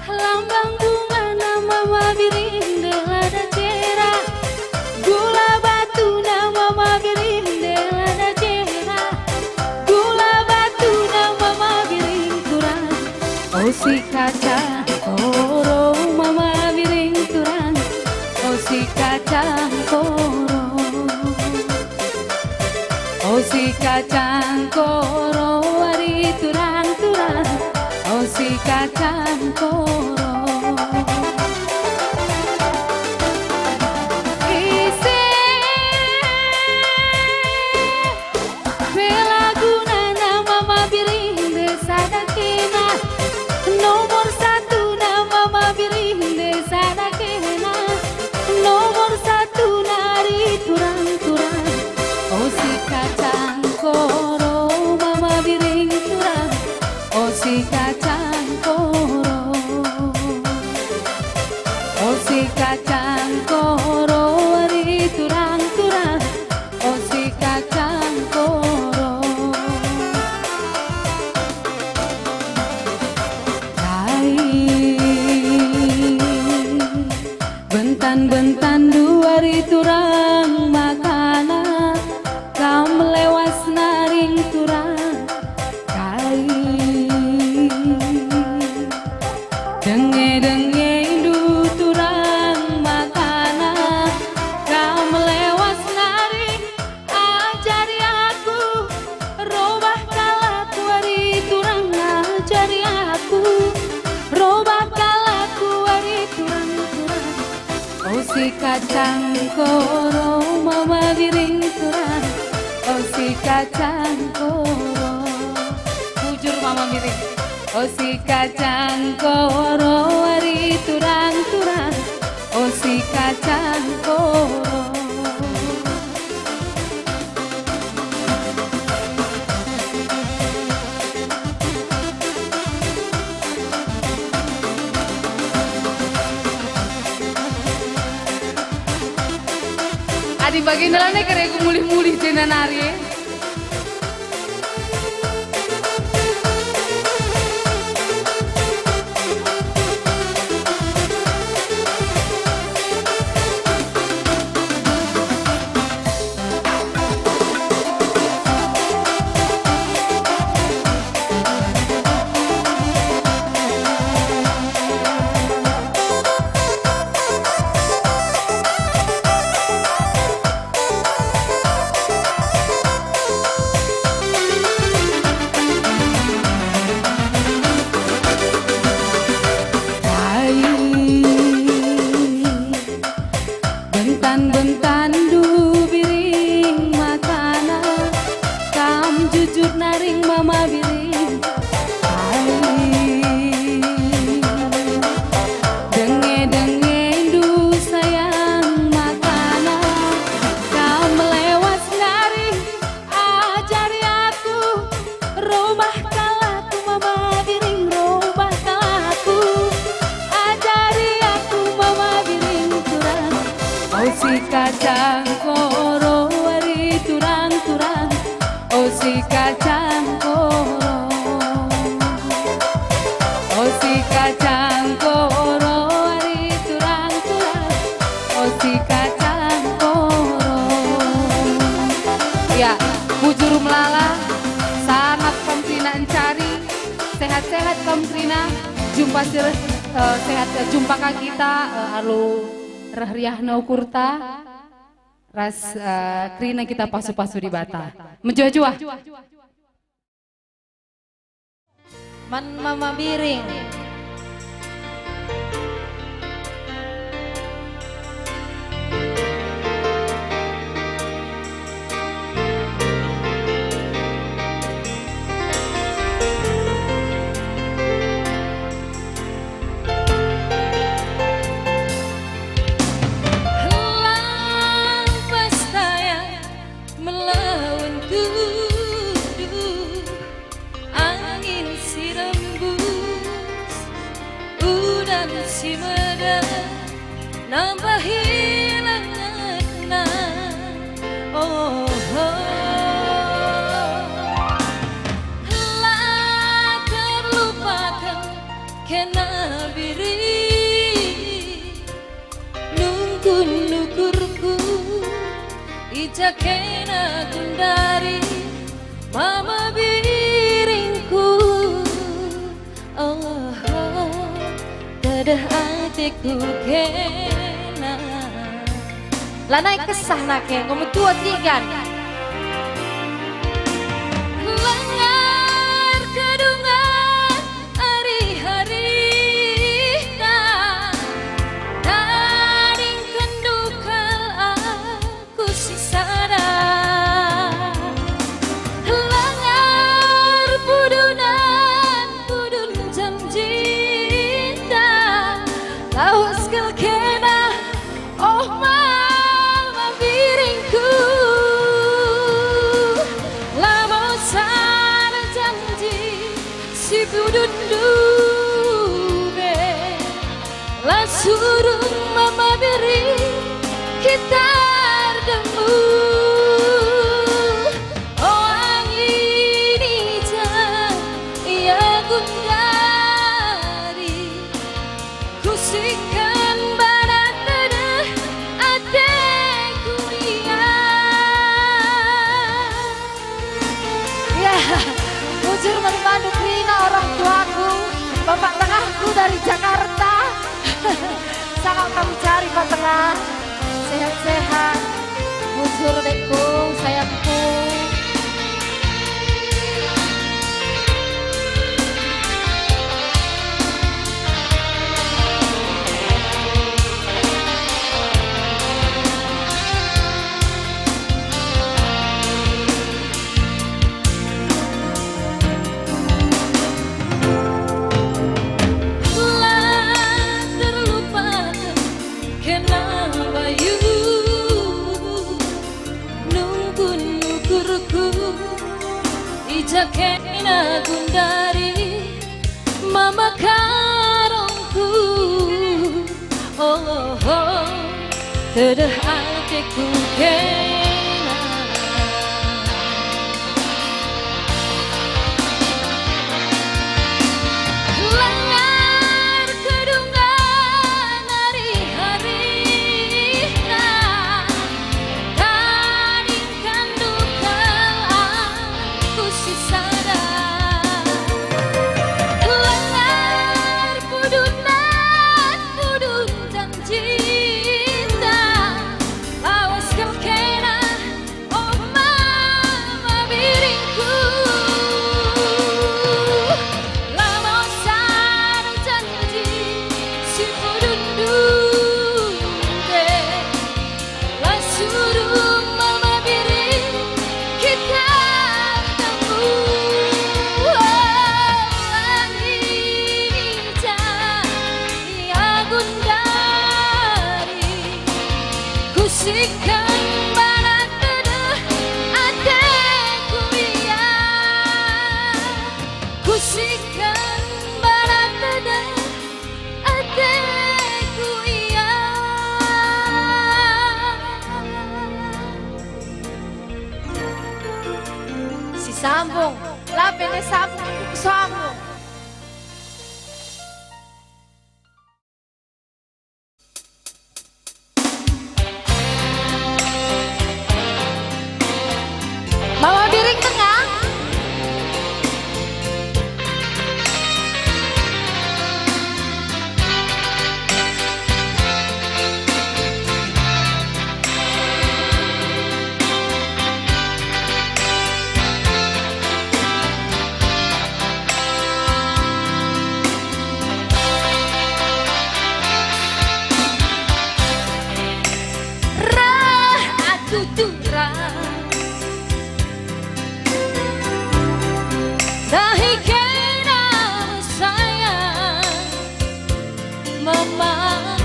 Lambang bungana mama biring nde lada cera. Gula batuna mama biring nde lada cera. Gula batuna mama biring turang. O si kacang koro mama biring turang. O si kacang koro. O si kacang koro ari turang-turang, o si kacang koro. Ise pe lagunana mama biring nde sada kena, nomor satuna mama biring nde sada kena. Nomor satu nari turang-turang. O si kacang koro, mama biring turang. O si kacang koro. O si kacang koro, ari turang-turang. O si kacang koro. Kai bentan-bentan duari turang makana, kam lewas naring turang kai. Denge-denge indu turang makana, kam lewas naring. Ajari aku, robah kalak wari turang, ajari aku, robah kalak wari turang-turang. O si kacang koro, mama biring turang, o si kacang koro. Bujur mama biring. O si kacang koro, wari turang-turang. O si kacang koro. Adi bagenda lanai kari aku mulih-mulih jenda nari, e. Kacang koro ari turang-turang, o si kacang koro. O si kacang koro ari turang-turang, o si kacang koro. Ya, bujur melala, sangat kam kerina encari, sehat-sehat kam kerina, jumpa sir-, eh, sehat, eh, jumpa ka kita, eh, alu reh riahna ukurta, ras, eh, kerina kita pasu-pasu Dibata. Mejuah-juah. Man Mama Biring. Lampas tayang melawan tuduh, angin si rembus, udan si meda, nambahi lengetna. Oh, oh. La terlupaken kena Biring, nungkun ukurku, i ja kena gundari, Mama Biringku. Oh, oh, tedeh ateku kena. Lanai kesah nake, enggo metua tigan. Lengar kedungan ari-arita, tadingken dukal aku si sada. Lengar pudunan, pudun janjita, lawes kal kena, oh Mama Biringku. Labo sada janji si pudun ndube, la surung Mama Biring kita erdemu. O angin i ja ia gundari, kusikken bana tedeh ateku ia. Ya, bujur man bandu kerina orang tuaku, bapak tengahku dari Jakarta. Sangat kami cari, Pak Tengah. Sehat-sehat. Bujur dekku, sayangku. La terlupaken kena bayu, nungkun ukurku, i ja kena gundari, Mama karongku. Oh, oh, tedeh ateku kena. Lengar kedungan ari-arita, tadingken dukal aku si sada. Lengar pudunan, pudun janjita, lawes kal kena, oh Mama Biringku. Labo sada janji si pudun ndube, la surung Mama Biring kita erdemu. Oh, angin i ja ia gundari, kusikken bana tedeh ateku ia. Kusikken bana tedeh ateku ia.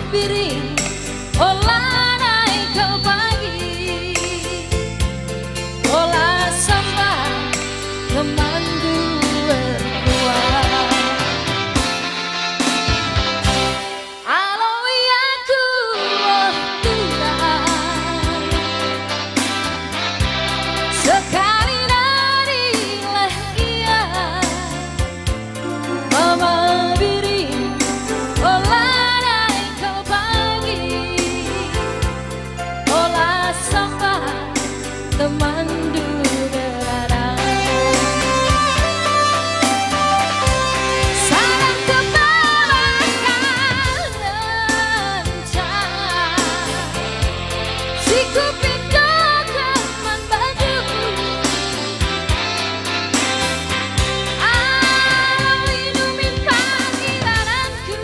Biring, ola nai kal pagi, ola sambah temanndu erkuah. Alo ia ku, oh Tuhan, sekali nari lah ia. Mama Biring, ola nai kal pagi, ola sambah temanndu ngerana. Salam kepala kangen. Si kupindoken man bandu, alu inumin pangirananku,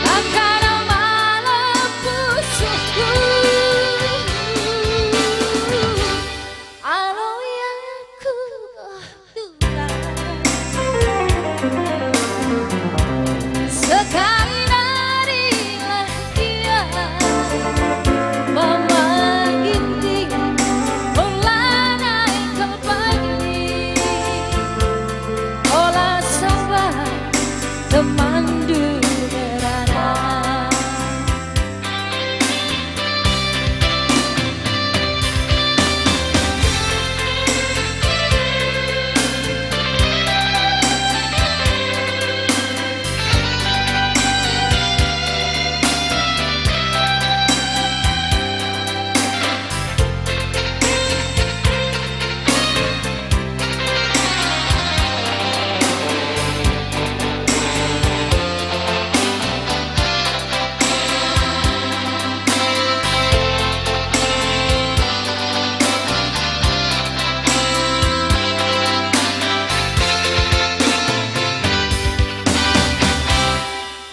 maka malem pusuhku. Alo ia ku, oh Tuhan, sekali nari lah ia. Mama Ginting, ola nai kal pagi, ola sambah temanndu ngerana.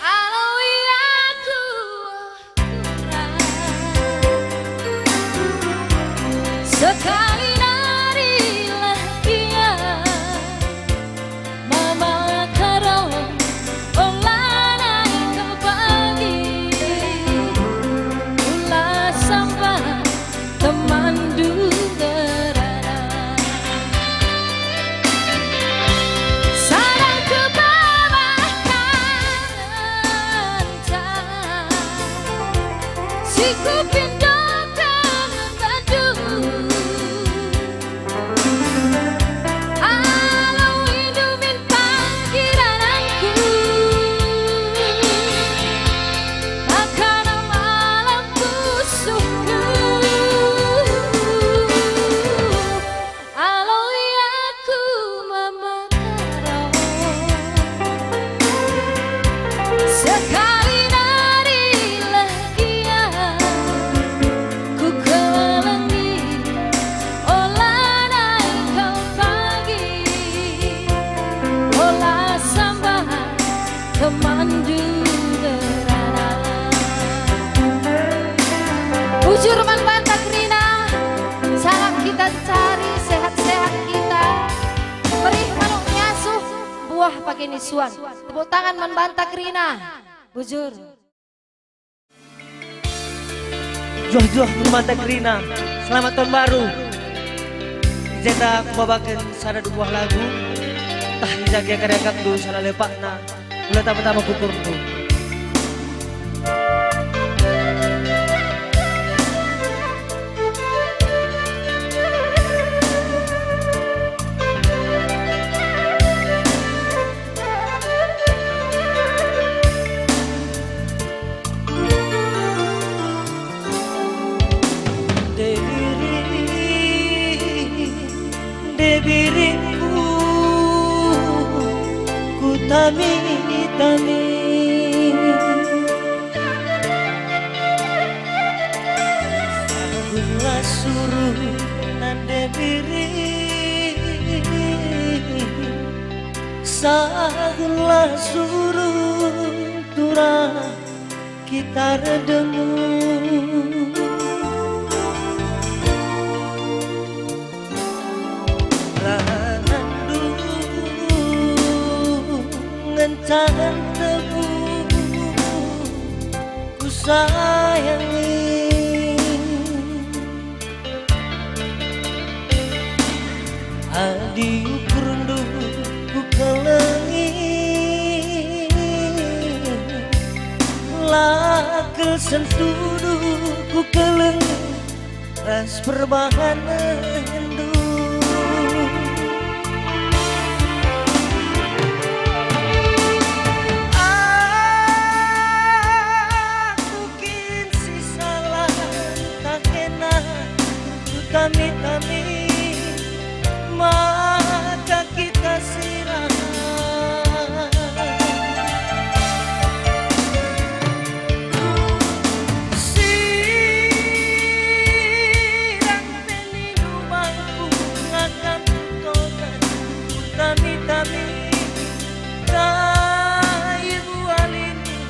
Alo ia ku, sekali nari lah ia. Mama Karong, ola nai kal pagi, ola sambah temanndu ngerana. Salam kepala kangen. Si kupindoken man bandu, alu inumin pangirananku, maka malem pusuhku. Alo ia ku, Mama Karong, sekali nari lah ia. Kukelengi, ola nai kal pagi, ola sambah temanndu ngerana. Bujur man banta kerina, salam kita cari, sehat-sehat kita. Perih manuk ngasuh, buah pagi nisuan. Tepuk tangan man banta kerina. Bujur. Juah-juah man banta kerina. Selamat Tahun Baru. Jenda kubabaken sada dua buah lagu. Tah, jage kari akapndu salah lepakna. Kula tama-tama ku ukurku. Debiri, debiringku, kutami-tami. Sahunlah suruh nande biring, sahunlah suruh turah kita erdemu. Rahandu ngencan tebu sayangi. Adi ukurndu kukelengi, la kel sentudu kukelengi ras perbahanenndu. Aku kin si salah, tak kena kutami-tami, maka kita sirang. Sirang pe nindu bangku, ngakap toga kutami-tami, kai bualindu.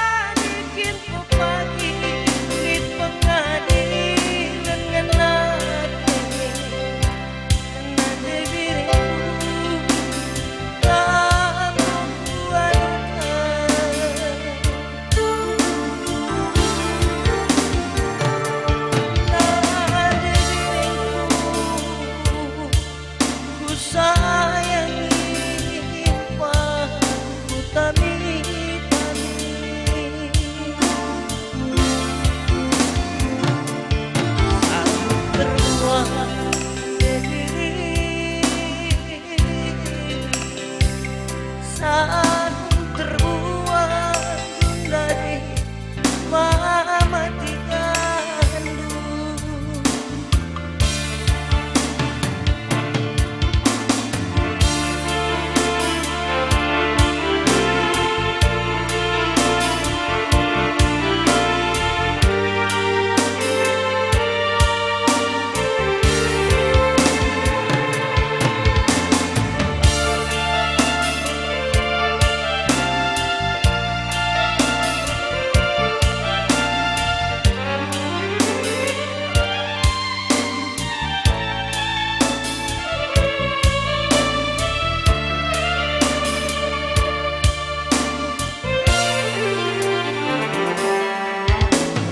Adi kin pepagi lit pengadilen ngena ate, ngena ate biringku, kamu kuaduhken. Ngena ate biringku, kusayangi, kutami-tami. Sahut terbuang diri, sahut terbuang gundari, mamatikandu.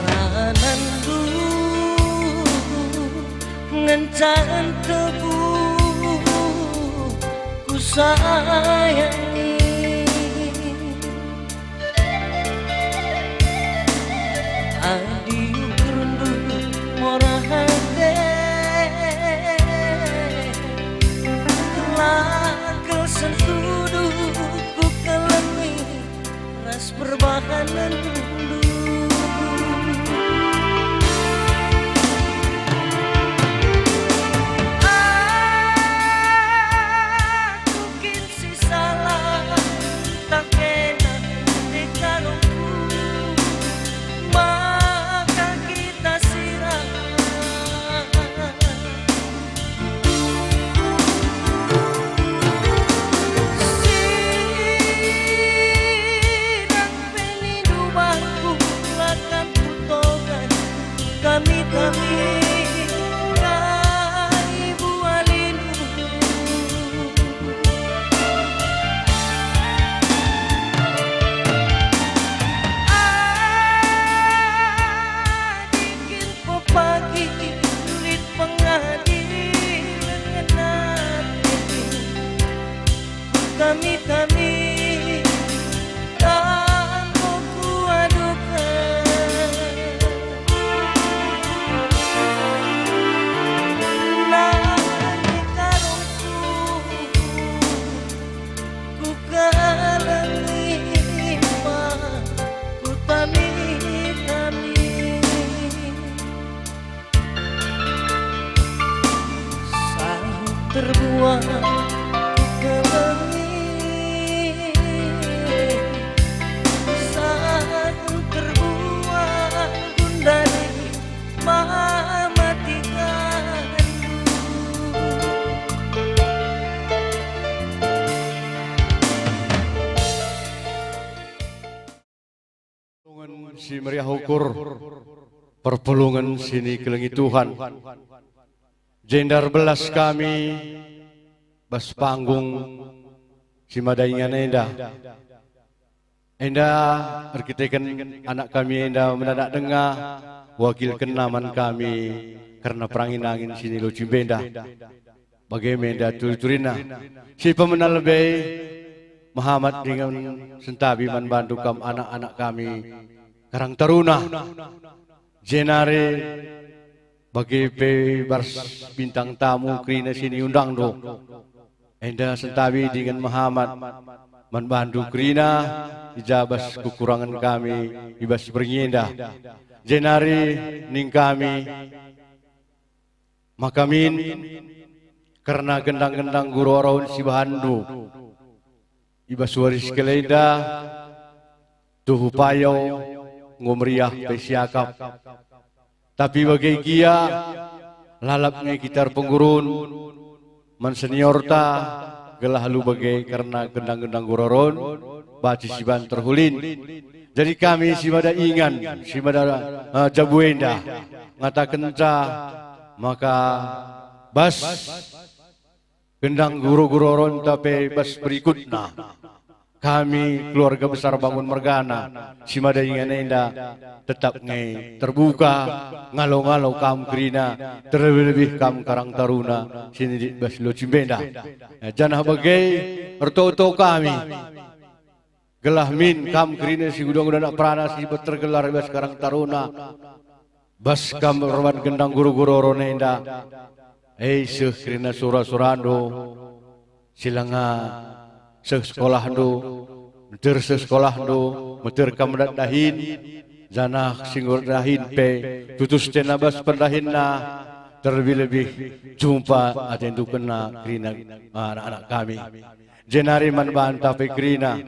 Ranandu ngenca entebu kusayangi. Adi ukurndu mora ate, la kel sentudu kukelengi ras perbahanenndu. Aku kin si salah, tak kena ate karungku, maka kita sirang. Sirang pe nindu bangku, la kel kutoga kutami-tami, kai bualindu. Adi kin pepagi lit pengadilen ngena ate, kutami-tami, enggo kuaduhken. Nai karungku kukelengi, kutami-tami. Sahut terbuang kukelengi, sahut terbuang gundari, mamatikandu. Perpulungen si meriah ukur, perpulungen si nikelengi Tuhan. Jenda erbelas kami bas panggung si mada ingan enda. Enda erkiteken anak kami enda mendadak denga, wakilkenna man kami kerna perangin-angin si Locimbe enda. Bage me enda turi-turina. Si pemena lebe, mehamat dingen sentabi man bandu kam anak-anak kami, Karang Taruna. Jenari bage pe bas bintang tamu kerina si niundangndu. Enda sentabi dingen mehamat man bandu kerina, i ja bas kekurangen kami i bas berngi enda. Jenari ning kami, maka min kerna gendang-gendang gurorun si bahanndu i bas wari si kelenda, tuhu payo enggo meriah pe siakap. Tapi bage gia, lalap nge kita erpenggurun man seniorta, gelah alu bage kerna gendang-gendang gurorun, banci si banter ulin. Jadi kami si mada ingan, si mada, eh, jabu enda, ngatakenca maka bas gendang gurorunta pe bas berikutna. Kami keluarga besar Bangun mergana, si mada ingan enda, tetap nge terbuka, ngalo-ngalo kam kerina, terlebih-lebih kam Karang Taruna si lit bas Locimbe enda. Eh, janah bage ertoto kami. Gelah min kam kerina si nguda-nguda anak perana si tergelar i bas Karang Taruna, bas kam erban gendang gurorun enda, e seh kerina sura-surandu, si langa seh sekolahndu, meter seh sekolahndu, meter kam dat dahin, janah si enggo dahin pe tutus tena bas pendahinna, terlebih-lebih jumpa atendu kerna kerina anak-anak kami. Jenari man banta pe kerina,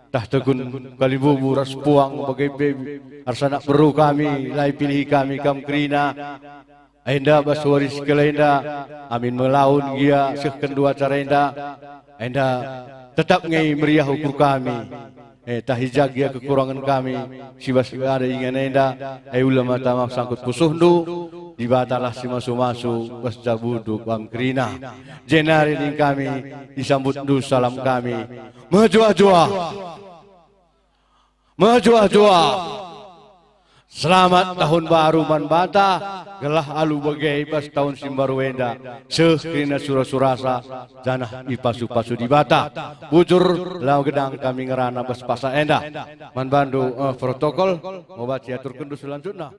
tah tekun kalimbubu ras puang bage pe arsanak beru kami, la ipilihi kami kam kerina. Enda bas wari si kelenda, amin melaun gia sehkenndu acara enda, enda tetap nge meriah ukur kami. Eh, tah i ja gia kekurangen kami, si bas mada ingan enda, eh, ula mata maaf sangkut pusuhndu, Dibatalah si masu-masu bas jabundu kam kerina. Jenari ning kami isambutndu salam kami. Mejuah-juah. Mejuah-juah. Selamat Tahun Baru man banta, gelah alu bage bas tahun si mbaru enda, seh kerina sura-surasa, janah ipasu-pasu Dibata. Bujur, la gedang kami ngerana bas paksa enda. Man bandu, eh, protokol, mau banci aturkenndu selanjutna.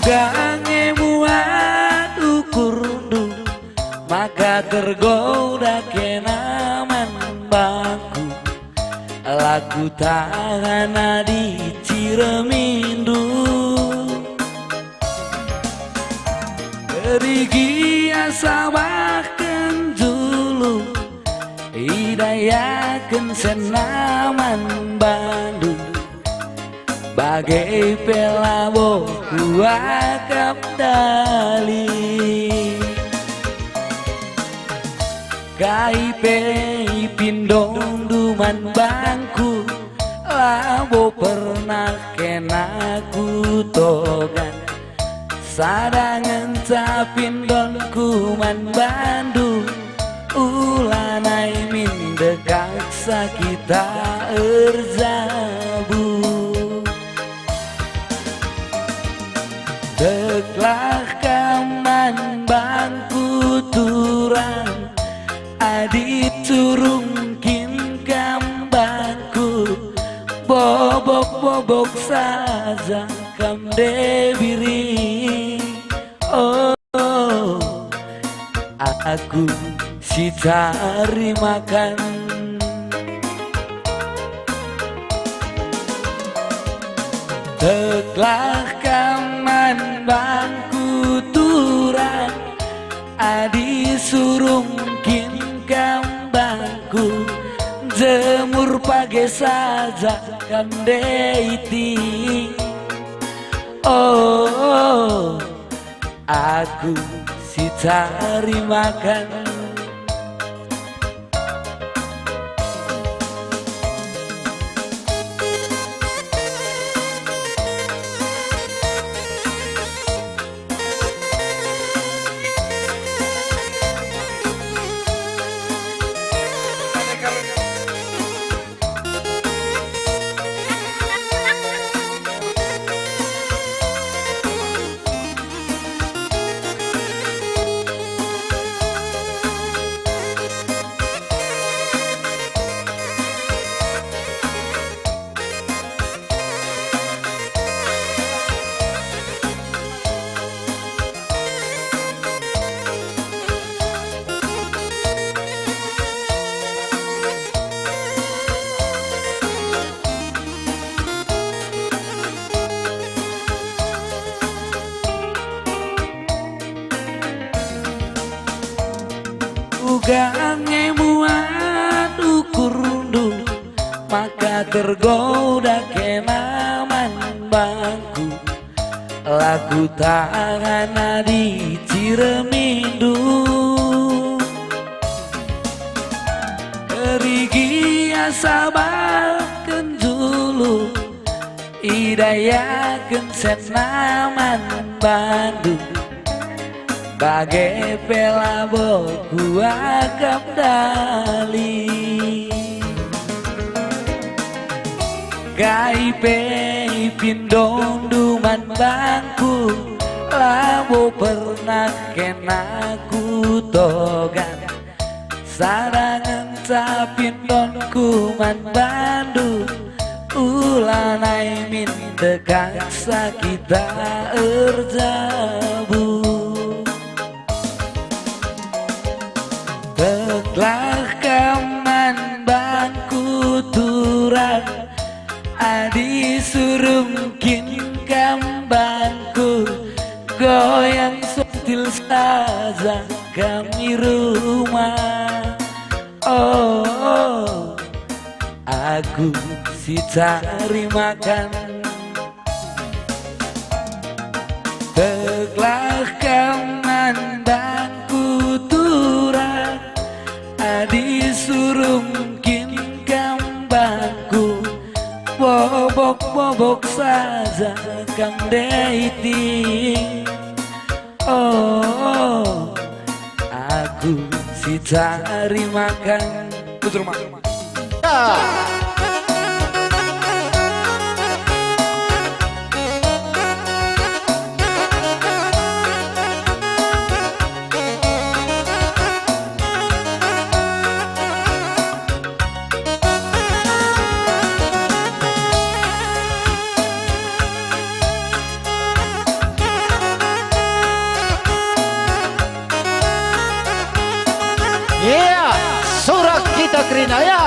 Uga nge muat ukurndu, maka tergoda kena man bangku. La kutahan adi ciremindu. Erigi asa bahken julu, idayaken senaman bandu. Bage pe labo kuakap dali. Kai pe ipindondu man bangku, labo pernah kena kutogan. Sada ngenca pindonku man bandu, ulanai min dekaksa kita erjabu. Teklah kam man bangku turang, adi turung kin kam bangku, bobok-bobok saja kam debiri. Oh, aku si cari makan. Teklah kam man bangku Surung kin kam bangku, jemur page saja kam daiti. Oh, aku si cari makan. Uga nge muat ukurndu, maka tergoda kena man bangku. La kutahan adi ciremindu. Kerigi asa bahken julu, idayaken sena man bandu. Bage pe labo kuakap dali. Kai pe ipindondu man bangku, labo pernah kena kutogan. Sada ngenca pindonku man bandu, ulanai min dekahsa kita erjabu. Teklah kam man bangku turang, adi surung kin kam bangku, goyang sentil saja kam i rumah. Oh, aku si cari makan. Teklah kam man bangku turang, adi surung kin kam bangku, bobok-bobok saja kam daiti. Oh, aku si cari makan. Bujur, Mak. Ya. Ya, surak kita kerina, ya.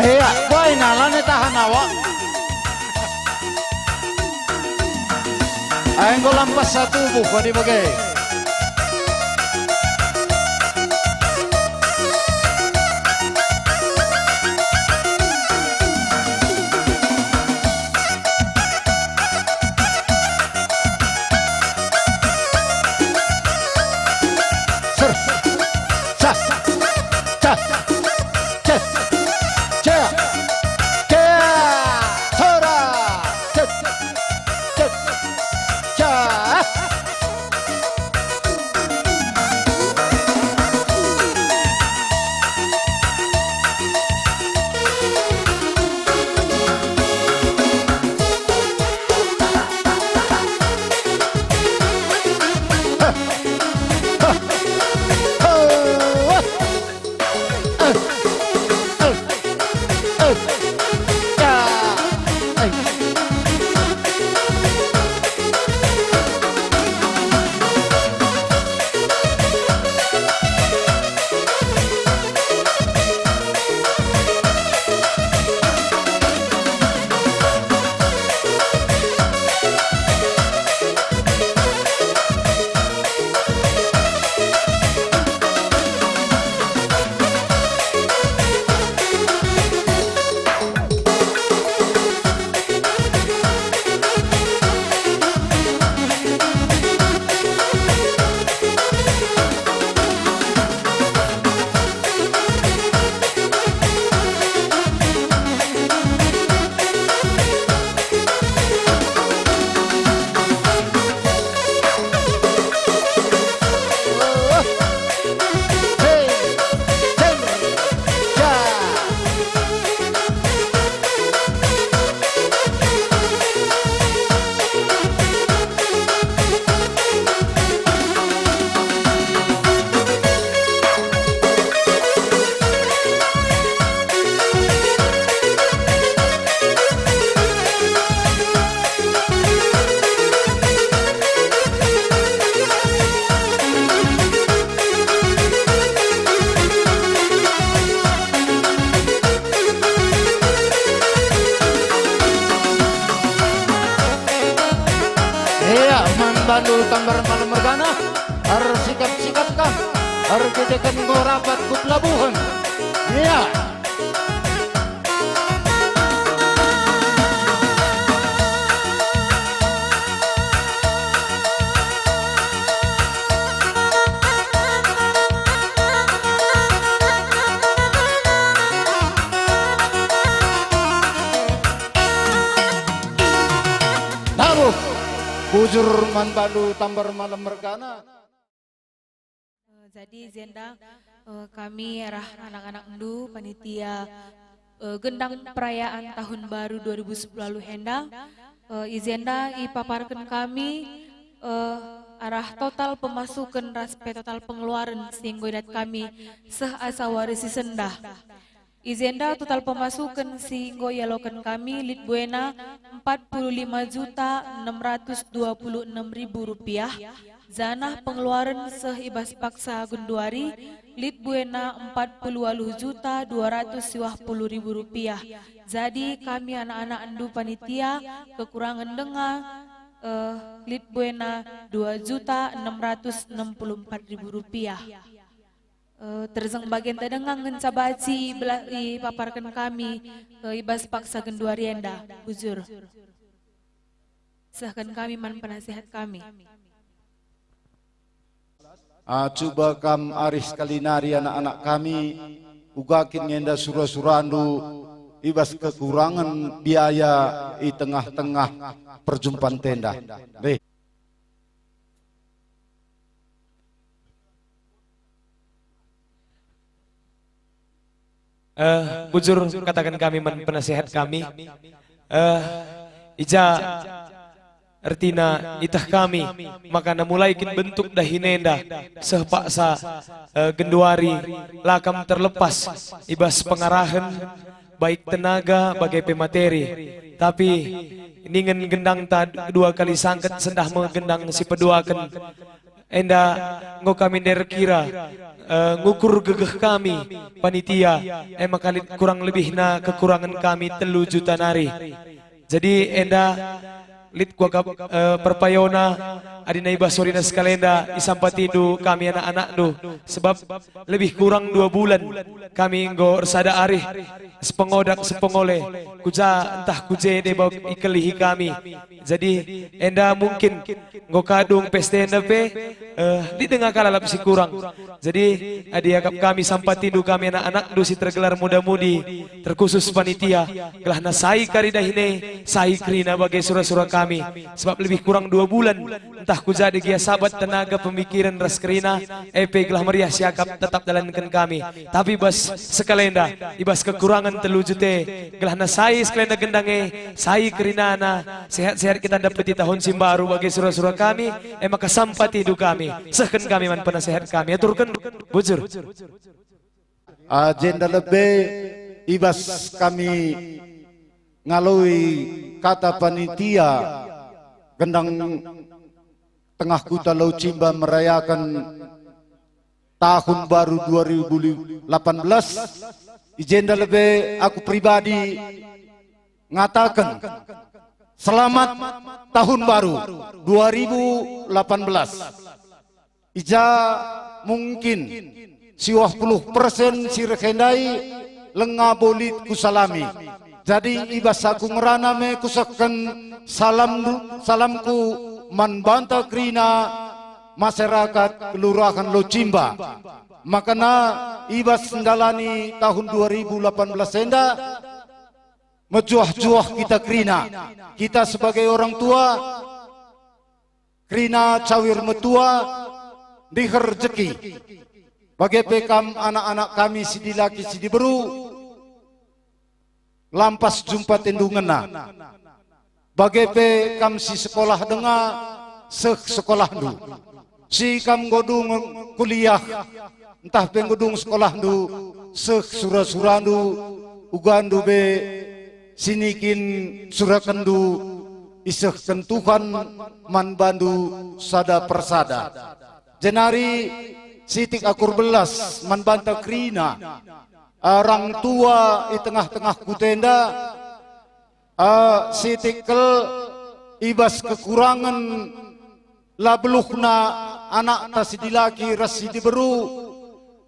Ia, buaina lanai tahan awak. Ai enggo lampas satu buah kadi bage. Ser. Cas. Cas. Ces. Cea. Cea. Sora. Ces. Ces. Cas. Ia, man bandu Tambar Malem mergana, ersikap-sikap kam, erkiteken enggo rapat ku pelabuhen. Ia. Taruh bujur man bandu Tambar Malem mergana. Eh, jadi i jenda, eh, kami arah anak-anakndu panitia, eh, gendang perayaan tahun baru dua ribu sepuluh enda, eh, i jenda ipaparken kami, eh, arah total pemasuken ras pe total pengeluaren si enggo idat kami seh asa wari si sendah. I jenda total pemasuken si enggo ialoken kami lit buena empat puluh lima juta enam ratus dua puluh enam ribu rupiah, janah pengeluaren seh i bas paksa genduari lit buena empat puluh waluh juta dua ratus siwah puluh ribu rupiah. Jadi kami anak-anakndu panitia kekurangen denga, eh, lit buena dua juta enam ratus enam puluh empat ribu rupiah. Eh, terjeng bagenda denga ngenca banci ibela-, ipaparken kami, eh, i bas paksa genduari enda, bujur. Sehken kami man penasihat kami. Ah, cuba kam arih sekali nari anak-anak kami, uga kin nge enda sura-surandu i bas kekurangen biaya i tengah-tengah perjumpanta enda. Deh. Eh, bujur kataken kami man penasihat kami. Eh, i ja ertina iteh kami, maka namulai kin bentuk dahin enda seh paksa, eh, genduari, la kam terlepas i bas pengarahen, baik tenaga bage pe materi. Tapi ningen gendangta dua kali sangket sendah me gendang si peduaken, Enda enggo kami nderkira, eh, ngukur gegeh kami, panitia, e maka lit kurang lebihna kekurangen kami telu juta nari. Jadi enda lit kuakap, eh, perpayona, adi nai bas sorina sekalenda isampatindu kami anak-anakndu, sebab lebih kurang dua bulan kami enggo ersada arih, sepengodak sepengole, kuja ntah kuje deba ikelihi kami. Jadi enda mungkin enggo kadung pesta enda pe, eh, lit denga kalalap si kurang. Jadi adi akap kami sampatindu kami anak-anakndu si tergelar muda-mudi, terkhusus panitia, gelah nasai kari dahin e, sai kerina bage sura-sura kami, sebab lebih kurang dua bulan, ntah kuja gia sabat tenaga pemikiran ras kerina, e pe gelah meriah siakap tetap dalanken kami. Tapi bas sekalenda, i bas kekurangan telu juta, gelah nasai sekalenda gendang e, sai kerinana, sehat-sehat kita ndapeti tahun si mbaru bage sura-sura kami, e maka sampatindu kami, sehken kami man penasehat kami, aturken bujur. Ajenda lebe i bas kami ngaloi kata panitia gendang tengah kuta Laucimba merayaken tahun baru dua ribu delapan belas, i jenda lebe aku pribadi ngataken, selamat tahun baru dua ribu delapan belas. I ja mungkin siwah puluh persen si reh ndai langa bo lit kusalami. Jadi i bas aku ngerana me kusehken salam, salamku man banta kerina masyarakat Kelurahan Locimba. Makana i bas ndalani tahun dua ribu delapan belas enda, mejuah-juah kita kerina. Kita sebagai orang tua, kerina cawir metua, ndiher rejeki. Bage pe kam anak-anak kami si dilaki si diberu, lampas jumpa tendungena. Bage pe kam si sekolah denga, seh sekolahndu. Si kam enggo dung kuliah, ntah pe enggo dung sekolahndu, seh sura-surandu, ugandu be si nikin surakenndu isehken Tuhan man bandu sada persada. Jenari sitik akur belas man banta kerina, orang tua i tengah-tengah kuta enda, eh, sitik kal i bas kekurangen la beluhna anakta si dilaki ras si diberu,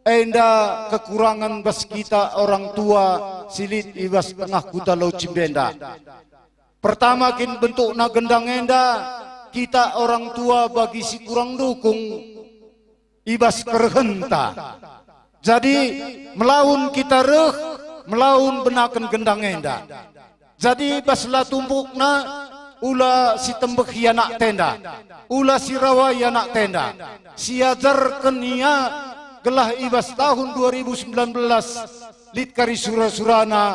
enda kekurangen bas kita orang tua si lit i bas tengah kuta Locimba enda. Pertama kin bentukna gendang enda, kita orang tua bagi si kurang dukung i bas kerehenta. Jadi, melaun kita reh, melaun benaken gendang enda. Jadi, bas la tumbukna, ula si tembehi anak tenda, ula si rawai anak tenda, si ajarken ia gelah i bas tahun dua ribu sembilan belas lit kari sura-surana,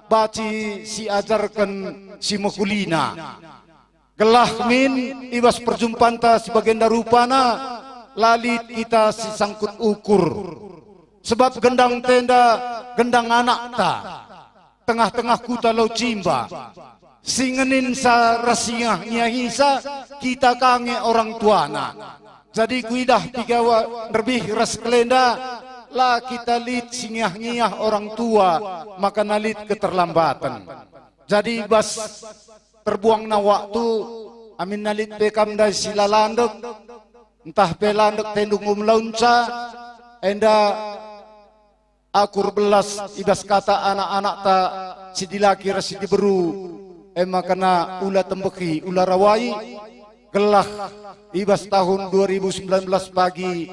baci si ajarken si mehulina. Gelah min i bas perjumpanta si bagenda rupana, la lit kita si sangkut ukur. Sebab gendang tenda, gendang anakta, tengah-tengah kuta Locimba, si ngeninsa ras si ngiah-ngiahisa, kita ka nge orang tuana. Jadi kuidah piga wa-, nderbih ras kalenda, la kita lit si ngiah-ngiah orang tua, maka na lit keterlambatan. Jadi bas terbuangna waktu, aminna lit pe kam ndai si la landek, ntah pe landek tendu nggo melaunca, enda akur belas i bas kata anak-anakta si dilaki ras si diberu, e maka na ula tembehi, ula rawai, gelah i bas tahun dua ribu sembilan belas pagi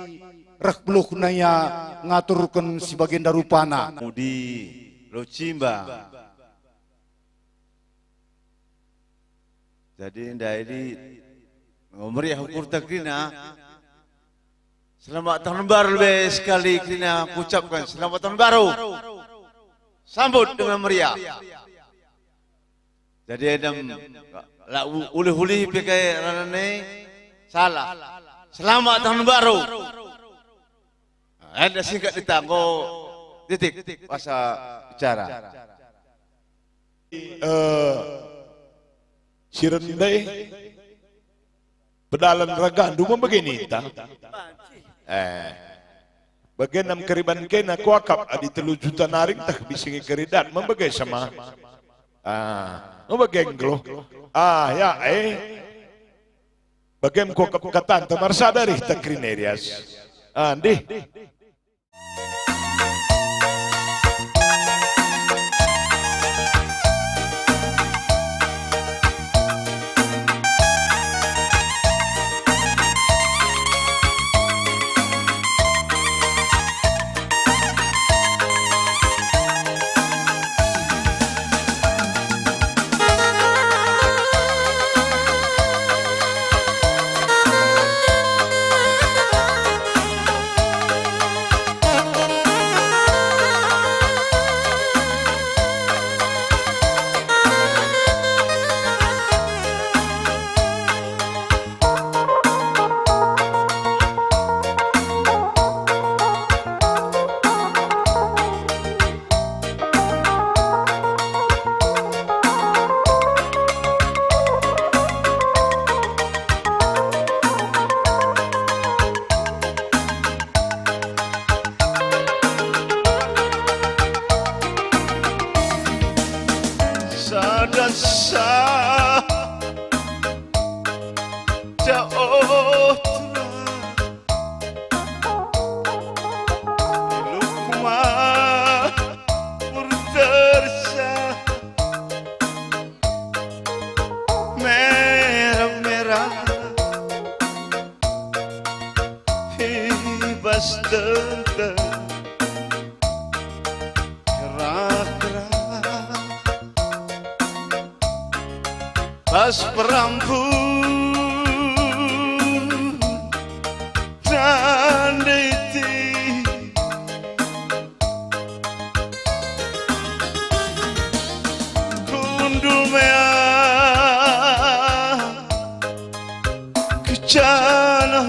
reh beluhna ia ngaturken si bagenda rupana. Mudi, Locimba. Jadi, ndai di, oh, meriah ukurta kerina. Selamat tahun baru lebih sekali kerina kuucapkan selamat tahun baru. Sambut dengan meriah. Jadi, adam, la u-, ulih-ulih pe kai ranane salah. Selamat tahun baru. Ada singkat ditanggo titik bahasa bicara. Eh, si rende, Pedalan ragandu me bage ninta. Eh. Bage nam keriban kena kuakap adi telu juta nari ntah bisi nge keridat me bage sama. Ah, me bage nggeluh. Ah, ya, eh. Bage me kuakap katanta marsada rih ta Krinerias. Ah, ndih. Sada sa ja otra. Lukma purtersa merah-merah i bas tenteng. Kera-kera bas perampun tanditi kundul mea kecana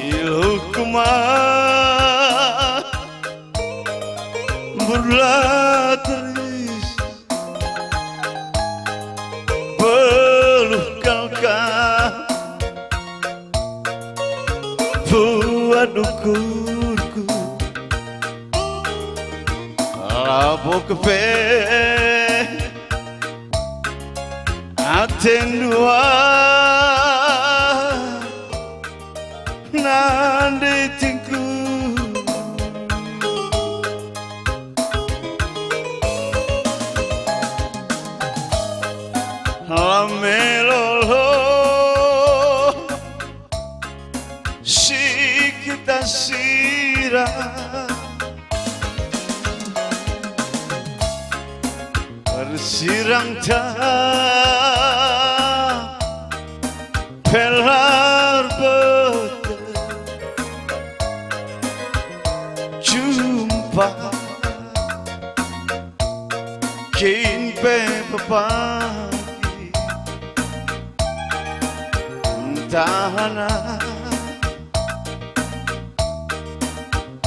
Ilukma burla teris beluh kalka buat ukurku labo kepe atendu nande tingku. La melolo si kita sira bersirang ta pelar bete jumpa kin pe pepagi entahana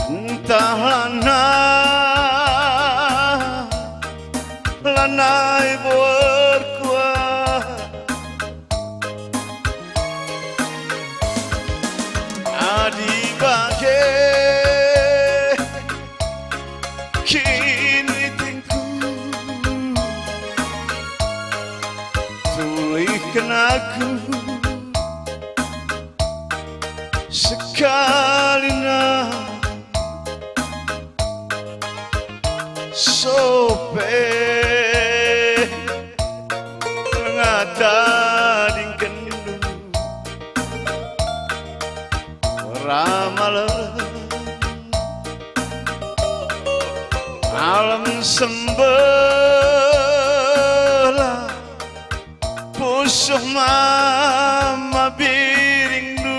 entahana lanai berkuah. Adi bage kinitingku, tulihken aku sekalina. Sope ngata dingkenndu ramalem alam sembela. Pusuh mama biringndu.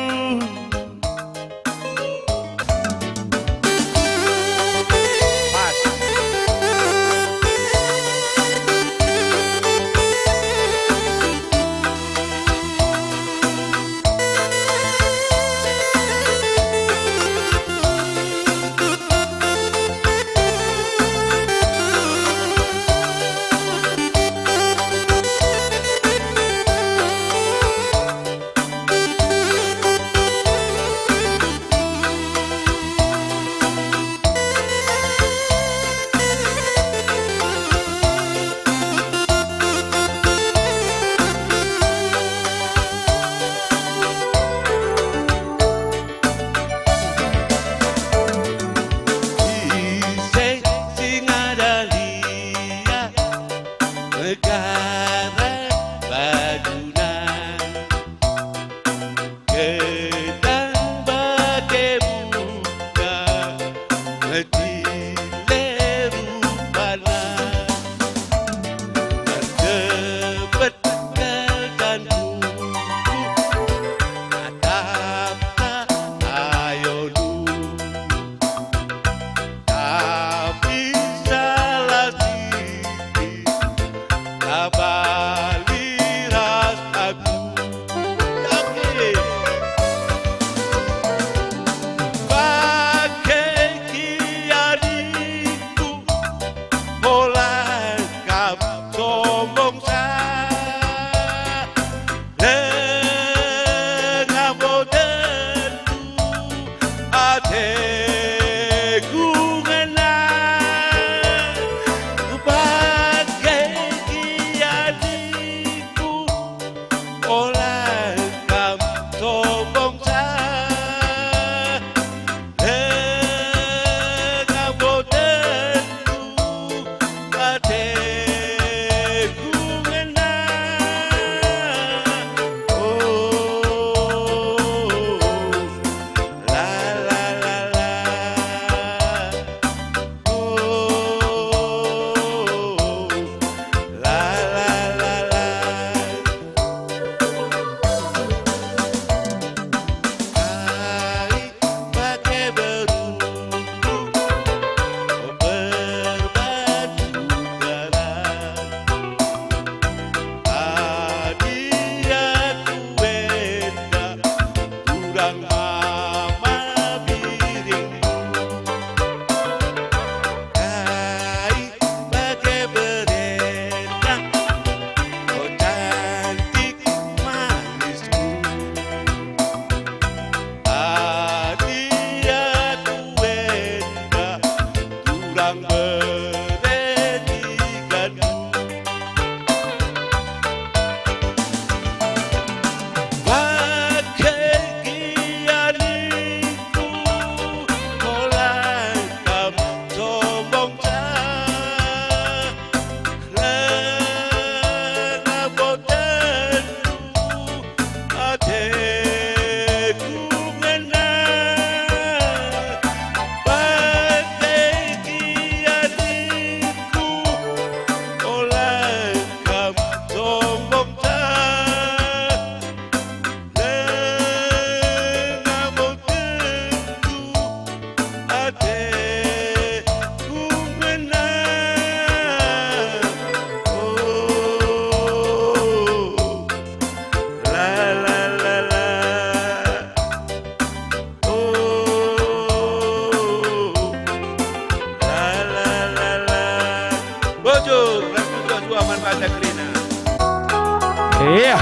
Iya.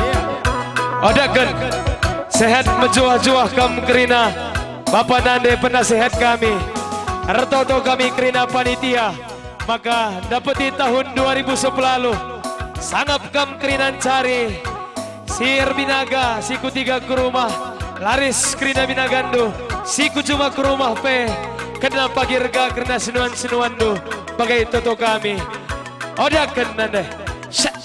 Odaken. Sehat mejuah-juah kam kerina. Bapa nande penasehat kami. Ertoto kami kerina panitia. Maka dapeti tahun dua ribu sepelalu. Sangap kam kerina ncari. Si erbinaga, si kutiga ku rumah. Laris kerina binagandu. Si kujuma ku rumah pe. Kena pagi rega kerina senuan-senuanndu. Bagai toto kami. Odaken nande. Sya-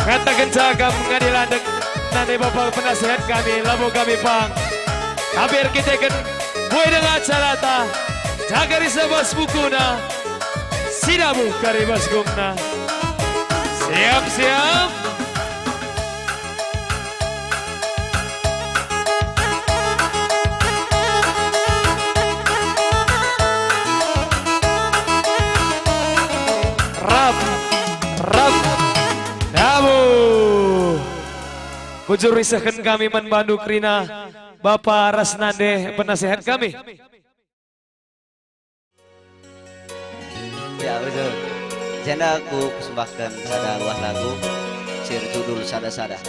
Ngatakenca kam ngadi landek nande bapa penasehat kami, labo kami pang. Tapi erkiteken buah denga acarata, jaga risa bas bukuna, sinabuh kari bas gumna. Siap, siap. Rap, rap, dabuh. Bujur isehken kami man bandu kerina, Bapa ras nande penasehat kami. Ya, betul. Jenda aku persembahkan sada buah lagu si erjudul Sada-Sada.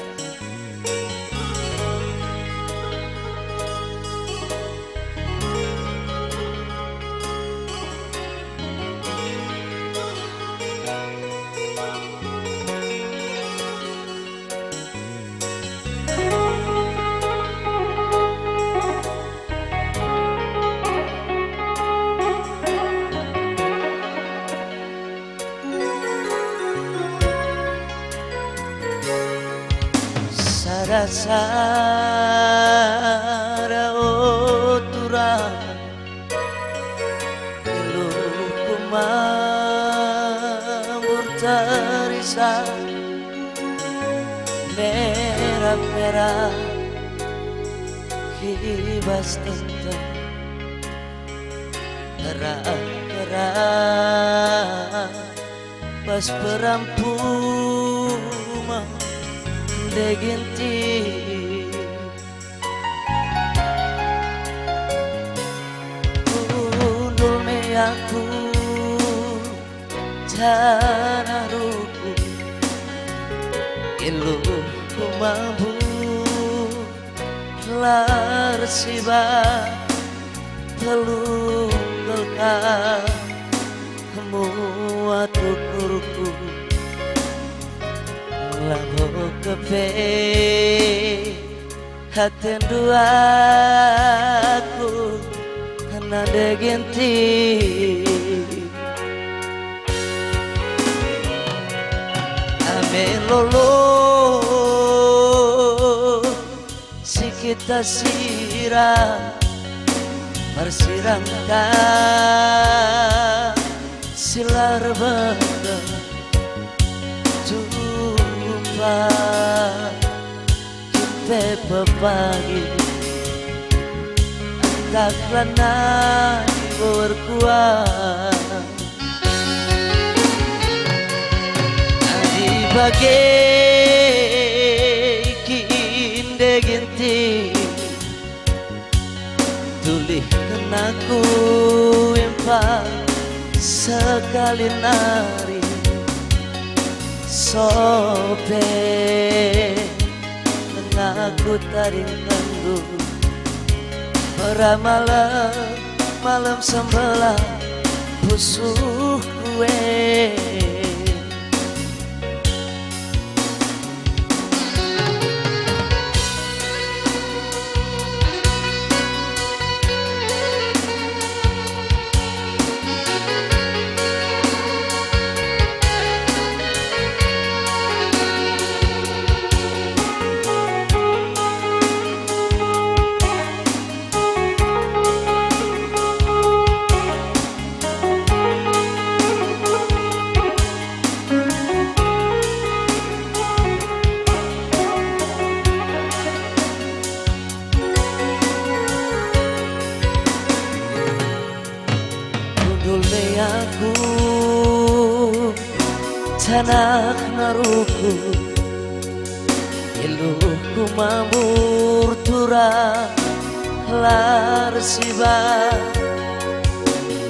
Sada-sada, o turang, iluhku mambur terisa, merah-merah i bas tenteng, merah-merah bas perampumen ndeginti. Kundul me aku tanah ruku, iluhku mambur lar siba, telungkel ka muat ukurku, labo kepe atendu aku nande ginti. Ame lolo si kita sira, persirangta si la erbengkel jumpa. Pe pepagi ntah lanai enggo erkuah. Adi bage kin ndeginti, tulihken aku impak sekali nari sope. Denga kutaringkenndu meramalem, malem sembelah pusuhku e. Kundul me aku, tanah naruhku, iluhku mambur turang lar siba,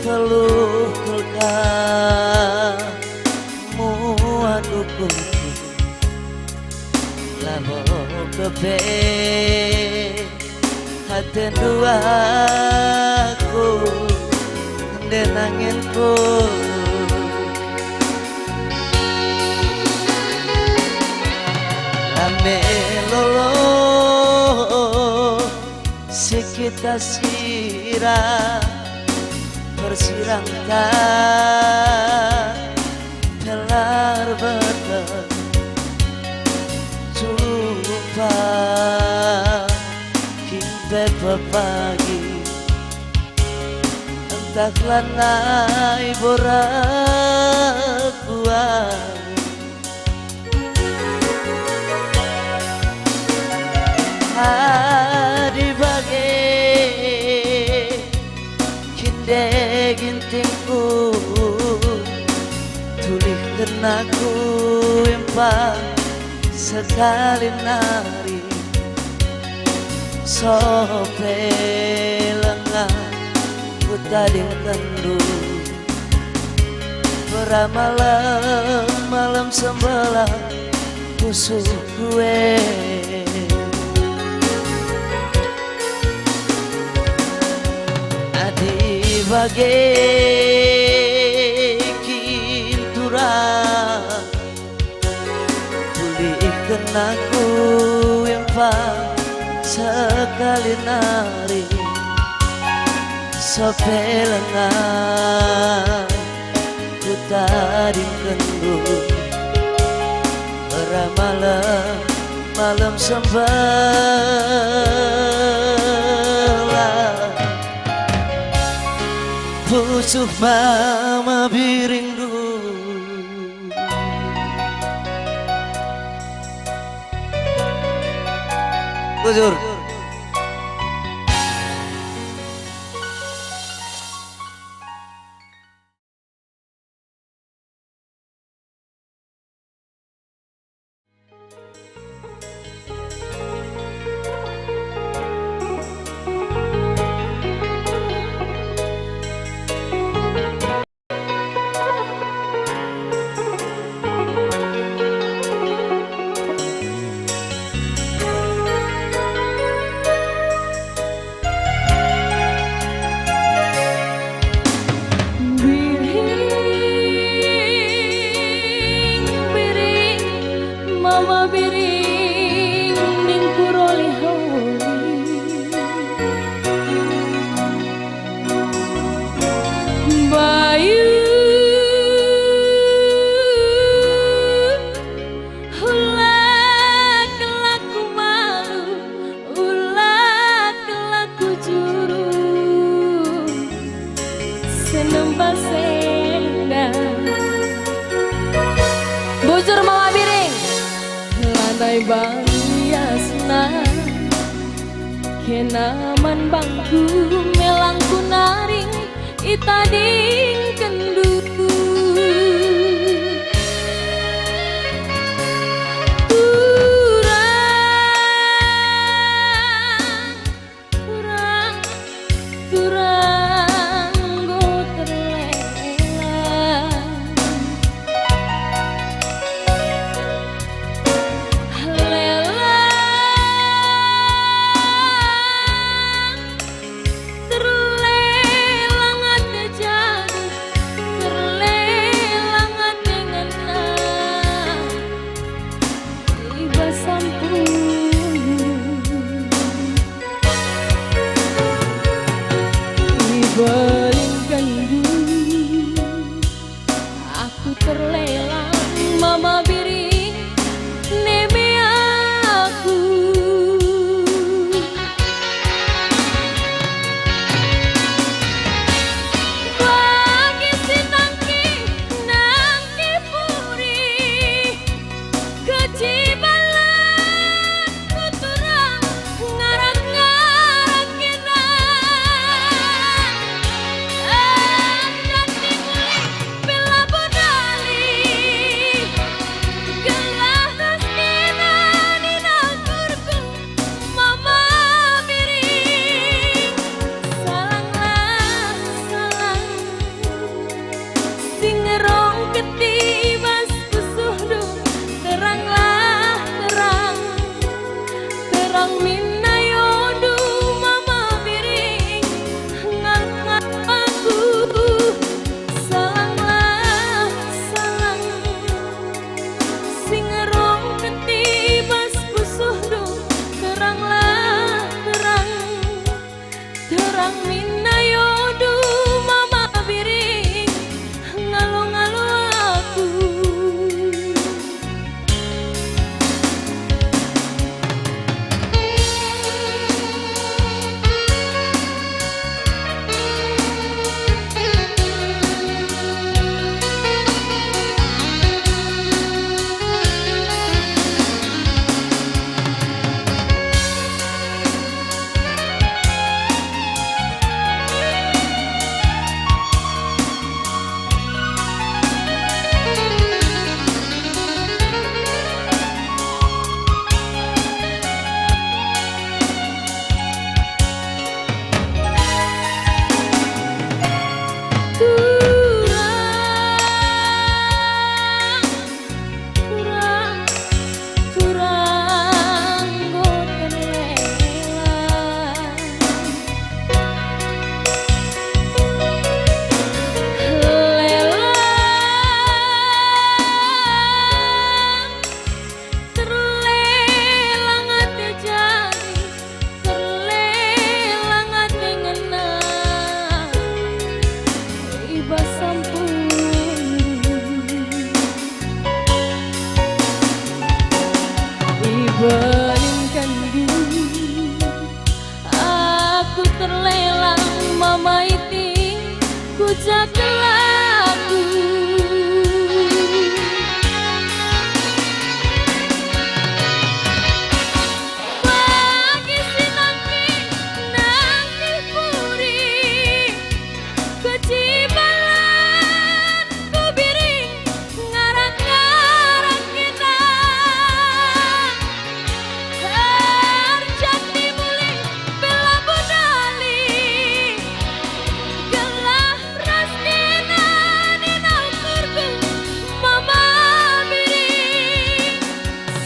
teluh kelka muat ukurku. Labo kepe atendu aku, ende nanginku. Ame lolo si kita sira, persirangta telar beten. pagi, ntah lanai borat buah. Adi bage, kinde gintingku, tulihken aku empa sekali nari. Sope lenga kutadingkenndu, bera malem, malem sembelah pusuh kue. Adi bage kin turang, pulihken aku empa sekali nari. Sope lenga kutadingkenndu, bera malem, malem sembelah pusuh mama biringndu. Bujur. Biring, biring, mama biring, ning kuroli holi. Bayu, ula kelaku malu, ula kelaku juru, senembas enda. Bujur mama biring. Lanai baliasna, kena man bangku, melangku naring itadingkenndu. Turang, turang, turang enggo terleleng. Lelang, terleleng ate jadi, ter Belinken aku terleleng memaiti kuja kelaku. Bagi si nangkih, nangkih puri, kecibalan ku biring, ngarak-ngarak kita. Erjak ni mulih bela budali, gelah ras kena nina ukurku mama biring.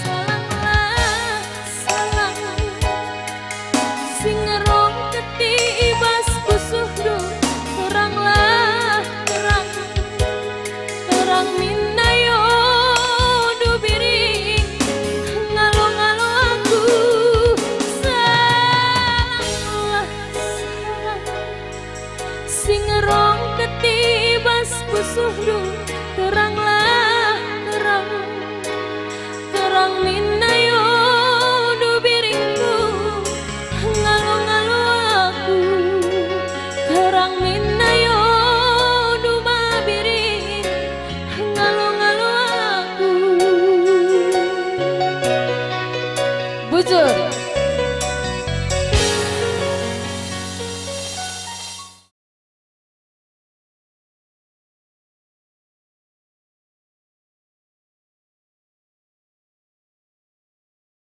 Salanglah, salang. Si ngerong keti i bas pusuhndu, teranglah terang, terang min ayo du biring, ngalo-ngalo aku. Salanglah salang. Si ngerong keti i bas pusuhndu, teranglah terang, terang min ayo du biringku, ngalo-ngalo aku, terang min ayo du ma biring, ngalo-ngalo aku. Bujur.